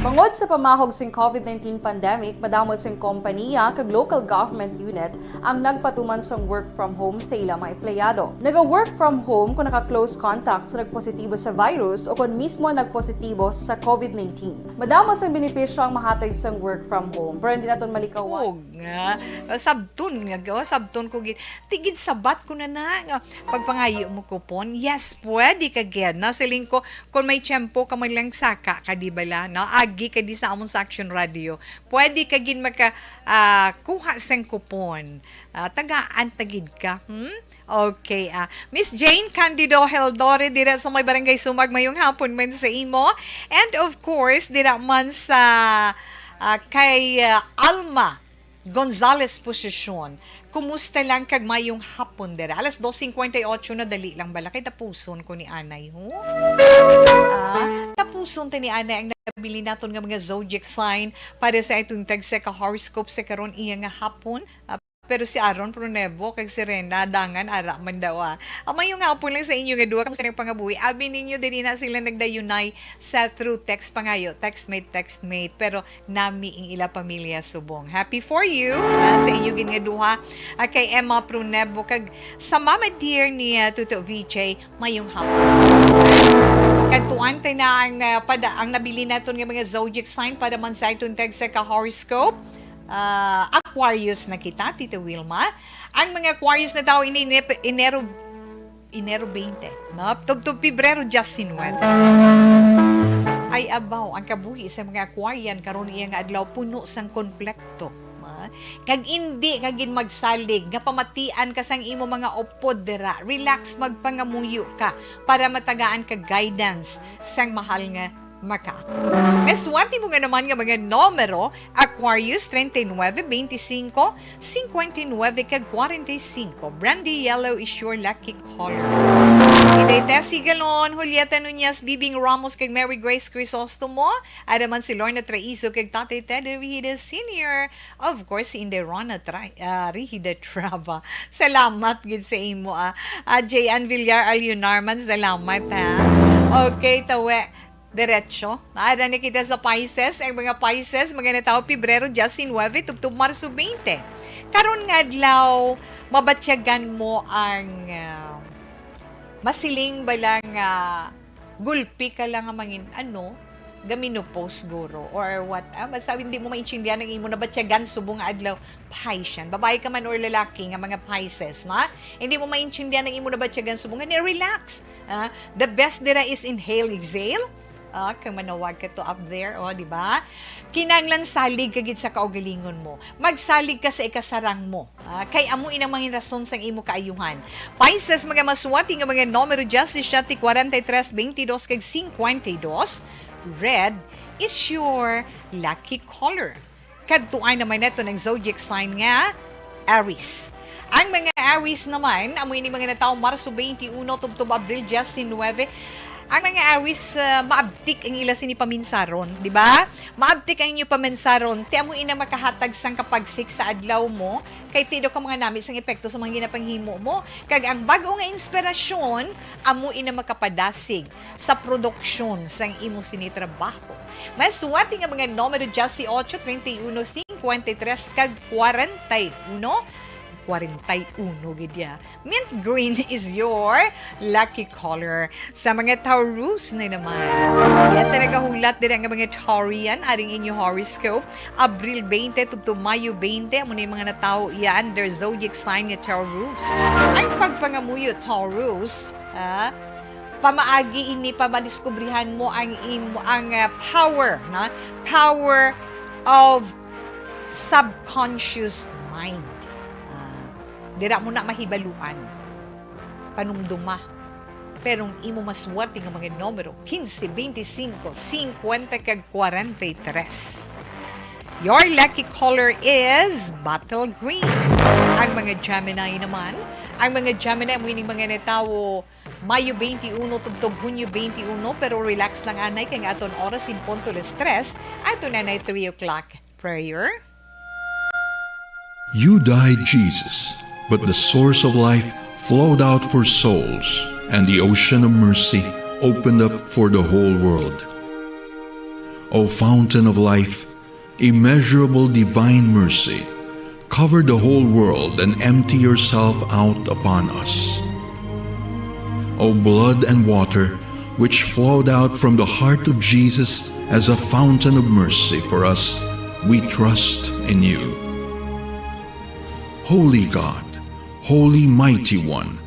Bangod sa pamahog sing COVID nineteen pandemic, madamo sing kompaniya kag local government unit ang nagpatuman sang work from home sa ila mga empleyado. Naga-work from home kung naka-close contact sa nagpositibo sa virus o kon mismo nagpositibo sa COVID nineteen. Madamo sang benepisyo ang mahatag sang work from home, pero hindi naton malikawan. Oo nga. Sabton nga, oh, sabton ko gid. Tigid sabat ko na na nga pagpangayo mo kupon. Yes, pwede ka gid. Nasiling ko, kung may tiyempo ka, may lang saka ka, di bala, no? Agi ka di sa amon sa Action Radio. Pwede ka gid maka, ah, kuha sang kupon. Ah, tagaan ta gid ka, hmm? Okay, ah. Miss Jane Candido Heldore, dira sa may Barangay Sumag, mayong hapon man sa imo. And of course, dira man sa, Ah, kay, ah, Alma Gonzales Posisyon. Kumusta lang kag mayong hapon dira? Alas dos cincuenta y ocho na, dali lang bala kay tapuson ko ni anay, ho. Ah, tapuson ta ni anay ang nabilin naton nga mga zodiac sign para sa atong tagsa ka horoscope sa karon iya nga hapon. Ah, pero si Aaron Pronebo kag si Rena Dangan ara man daw, ah. Ang mayo nga hapon lang sa inyo nga duha. Kamusta ang pangabuhi? Abi ninyo, diri na sila nagdayunay sa through text pangayo. Textmate, textmate. Pero nami ing ila pamilya subong. Happy for you, ah, sa inyo gid nga duha. Ah, kay Emma Pronebo kag sa mama dear ni, ah, Tuto V J, mayong hapon. Kadtuan ta na ang, ah, pada, ang nabilin naton nga mga zodiac sign para man sa atong tagsa ka horoscope. Ah, Aquarius na kita, Tita Wilma. Ang mga Aquarius na tawo ini Enero, Enero twenty, no? Tubtob Pebrero diecinuebe. Ay abaw, ang kabuhi sa mga Aquarian karon iya nga adlaw puno sang konflikto. Ah, kag indi ka gid magsalig nga pamatian ka sang imo mga upod dira. Relax, magpangamuyo ka para matagaan ka guidance sang mahal nga makaako. Maswerte mo nga naman nga mga numero, Aquarius, treinta y nueve, veinticinco, cincuenta y nueve, kag cuarenta y cinco. Brandy yellow is your lucky color. Inday Tessie Galon, Julieta Nunez, Bibing Ramos, kag Mary Grace Crisostomo. Ada man si Lorna Traizo, kag Tatay Teddy Reyes Senior. Of course, si Inday Rona Tra-, ah, Rehida Traba. Salamat gid sa imo, ah. Ah, J N Villar Alionarman, salamat, ha. Okay, tawe. Diretso. Ada na kita sa Pisces. Ang mga Pisces, mga natawo Pebrero diecinuebe, tubtob Marso twenty. Karon nga adlaw, mabatyagan mo ang, ah, masiling bala nga gulpi ka lang nga mangin-, ano, ga-menopause guro or what, ah, basta hindi mo maintindihan ang imo nabatyagan subong nga adlaw, Piscean. Babae ka man or lalaki nga mga Pisces, na? Hindi mo maintindihan ang imo nabatyagan subong nga ni-relax. Ah, the best dira is inhale, exhale. Ah, kag manawag ka to up there, oh, di ba? Kinahanglan salig ka gid sa kaugalingon mo. Magsalig ka sa ikasarang mo. Ah, kay amo inang mangin rason sang imo kaayuhan. Pisces, mga maswati nga mga numero, diyasisiete, kwarenta y tres, bentidós, kag singkwenta y dos. Red is your lucky color. Kadtuan naman nato ang zodiac sign nga Aries. Ang mga Aries naman, amo ini mga natawo Marso twenty-one tubtob Abril diecinuebe. Ang mga Aries, ah, maabtik ang ila sini paminsaron, di ba? Maabtik ang inyo paminsaron, ti amo ina makahatag sang kapagsik sa adlaw mo, kay ti daw ka mga nami sang epekto sa mga ginapanghimo mo. Kag ang bag-o nga inspirasyon, amo ina makapadasig sa produksyon sang imo sini trabaho. Maswerte nga mga numero, diyasisiete, treinta y uno, cincuenta y tres, kag kwarenta y uno. Kwarenta y uno gid ya. Mint green is your lucky color sa mga Taurus na naman. Yes, ang nagahulat dira nga mga Taurian, aring inyo horoscope, Abril twenty tubtob Mayo twenty, amo na yung mga natawo iya under zodiac sign nga Taurus. Ang pagpangamuyo, Taurus, ah, pamaagi ini pa madiskubrihan mo ang imo, ang, ah, power, na? Power of subconscious mind. Ah, dira mo na mahibaluan. Panumduma. Pero ang imo maswerte nga mga numero, quince, veinticinco, cincuenta, kag kwarenta y tres. Your lucky color is bottle green. Ang mga Gemini naman, ang mga Gemini, amo ining mga natawo Mayo twenty-one tubtob Hunyo twenty-one, pero relax lang anay kay nga aton oras in punto las tres, ato na nay three o'clock prayer. You died, Jesus, but the source of life flowed out for souls, and the ocean of mercy opened up for the whole world. O fountain of life, immeasurable divine mercy, cover the whole world and empty yourself out upon us. O blood and water, which flowed out from the heart of Jesus as a fountain of mercy for us, we trust in you. Holy God, Holy Mighty One,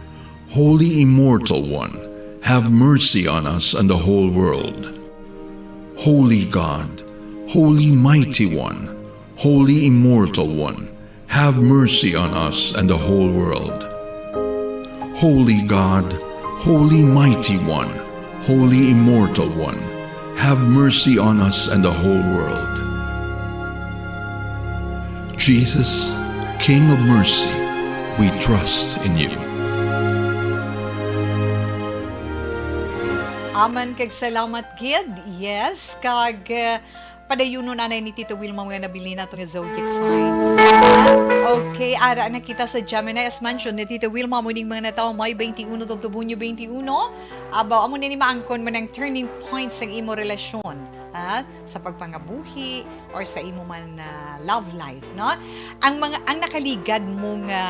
Holy Immortal One, have mercy on us and the whole world. Holy God, Holy Mighty One, Holy Immortal One, have mercy on us and the whole world. Holy God, Holy Mighty One, Holy Immortal One, have mercy on us and the whole world. Jesus, King of Mercy, we trust in you. Amen kag salamat gid. Yes, kag uh, padayunon anay ni Tita Wilma mga nabilin nato nga zodiac sign. Ah, okay, ara na kita sa Gemini as mentioned ni Tita Wilma mo ning mga natawo May twenty-one tubtob Hunyo twenty-one. Abaw, amo nini maangkon man ang turning point sang imo relasyon, ha? Sa pagpangabuhi or sa imo man na love life, no? Ang mga ang nakaligad mo nga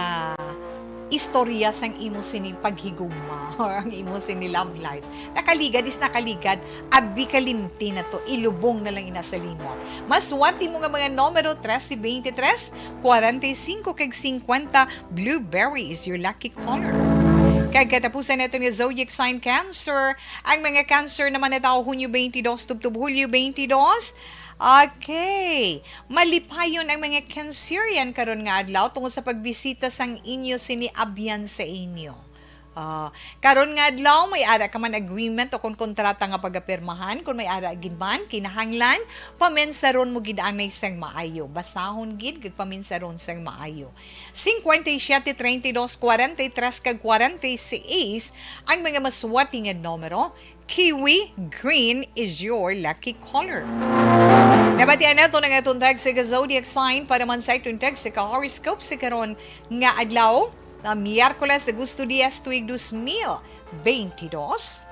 istorya sang imo sini paghigugma or ang imo sini love life. Nakaligad is nakaligad, abi kalimti na to, ilubong na lang ina sa limot. Maswerte mo nga mga numero trese, twenty-tres, forty-five, kag fifty, blueberry is your lucky color. Kag katapusan nato nga zodiac sign Cancer, ang mga Cancer naman na tao Hunyo twenty-two tubtob Hulyo twenty-two. Okay. Malipayon ang mga Cancerian karon nga adlaw tungod sa pagbisita sang inyo sini abyan sa inyo. Ah, karon nga adlaw may ara ka man agreement o kon kontrata nga pagapirmahan, kon may ara gid man kinahanglan, paminsaron mo gid anay sang maayo. Basahon gid kag paminsaron sang maayo. Cinquenta y siete, treinta y dos, cuarenta y tres kag forty-six ang mga maswerte nga numero. Kiwi green is your lucky color. Nabatian nato ang atong tag sa zodiac sign para man sa atong tag sa horoscope sa karon nga adlaw na Miyerkules, Agosto diyes, tuig dos mil bentidós.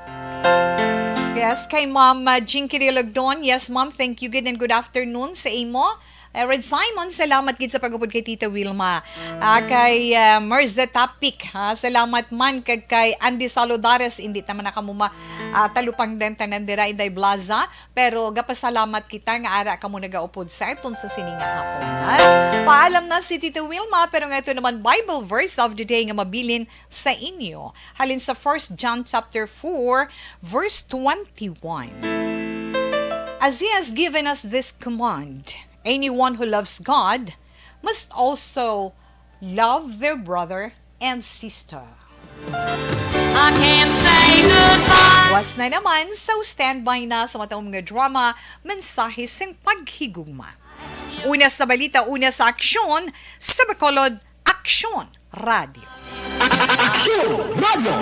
Yes, kay Ma'am uh, Jinky Dilogdon. Yes, Ma'am, thank you gid and good afternoon sa imo. Uh, Red Simon, salamat gid sa pag-upod kay Tita Wilma. Ah, kay uh, Merza Tapik, ha? Salamat man kag kay Andy Saludares, hindi ta man na kamo ma uh, talupangdan tanan dira Inday Blaza, pero gapasalamat kita nga ara kamo nagaupod sa aton sa sini nga hapon. Ha? Paalam na si Tita Wilma, pero nga ito naman Bible verse of the day nga mabilin sa inyo. Halin sa First John chapter four, verse twenty-one. As he has given us this command, anyone who loves God must also love their brother and sister. I can't say goodbye. Was na naman, so standby na sa matang mga drama, mensahe sing paghigugma. Una sa balita, una sa aksyon, sa Bacolod Aksyon Radio. Aksyon Radio!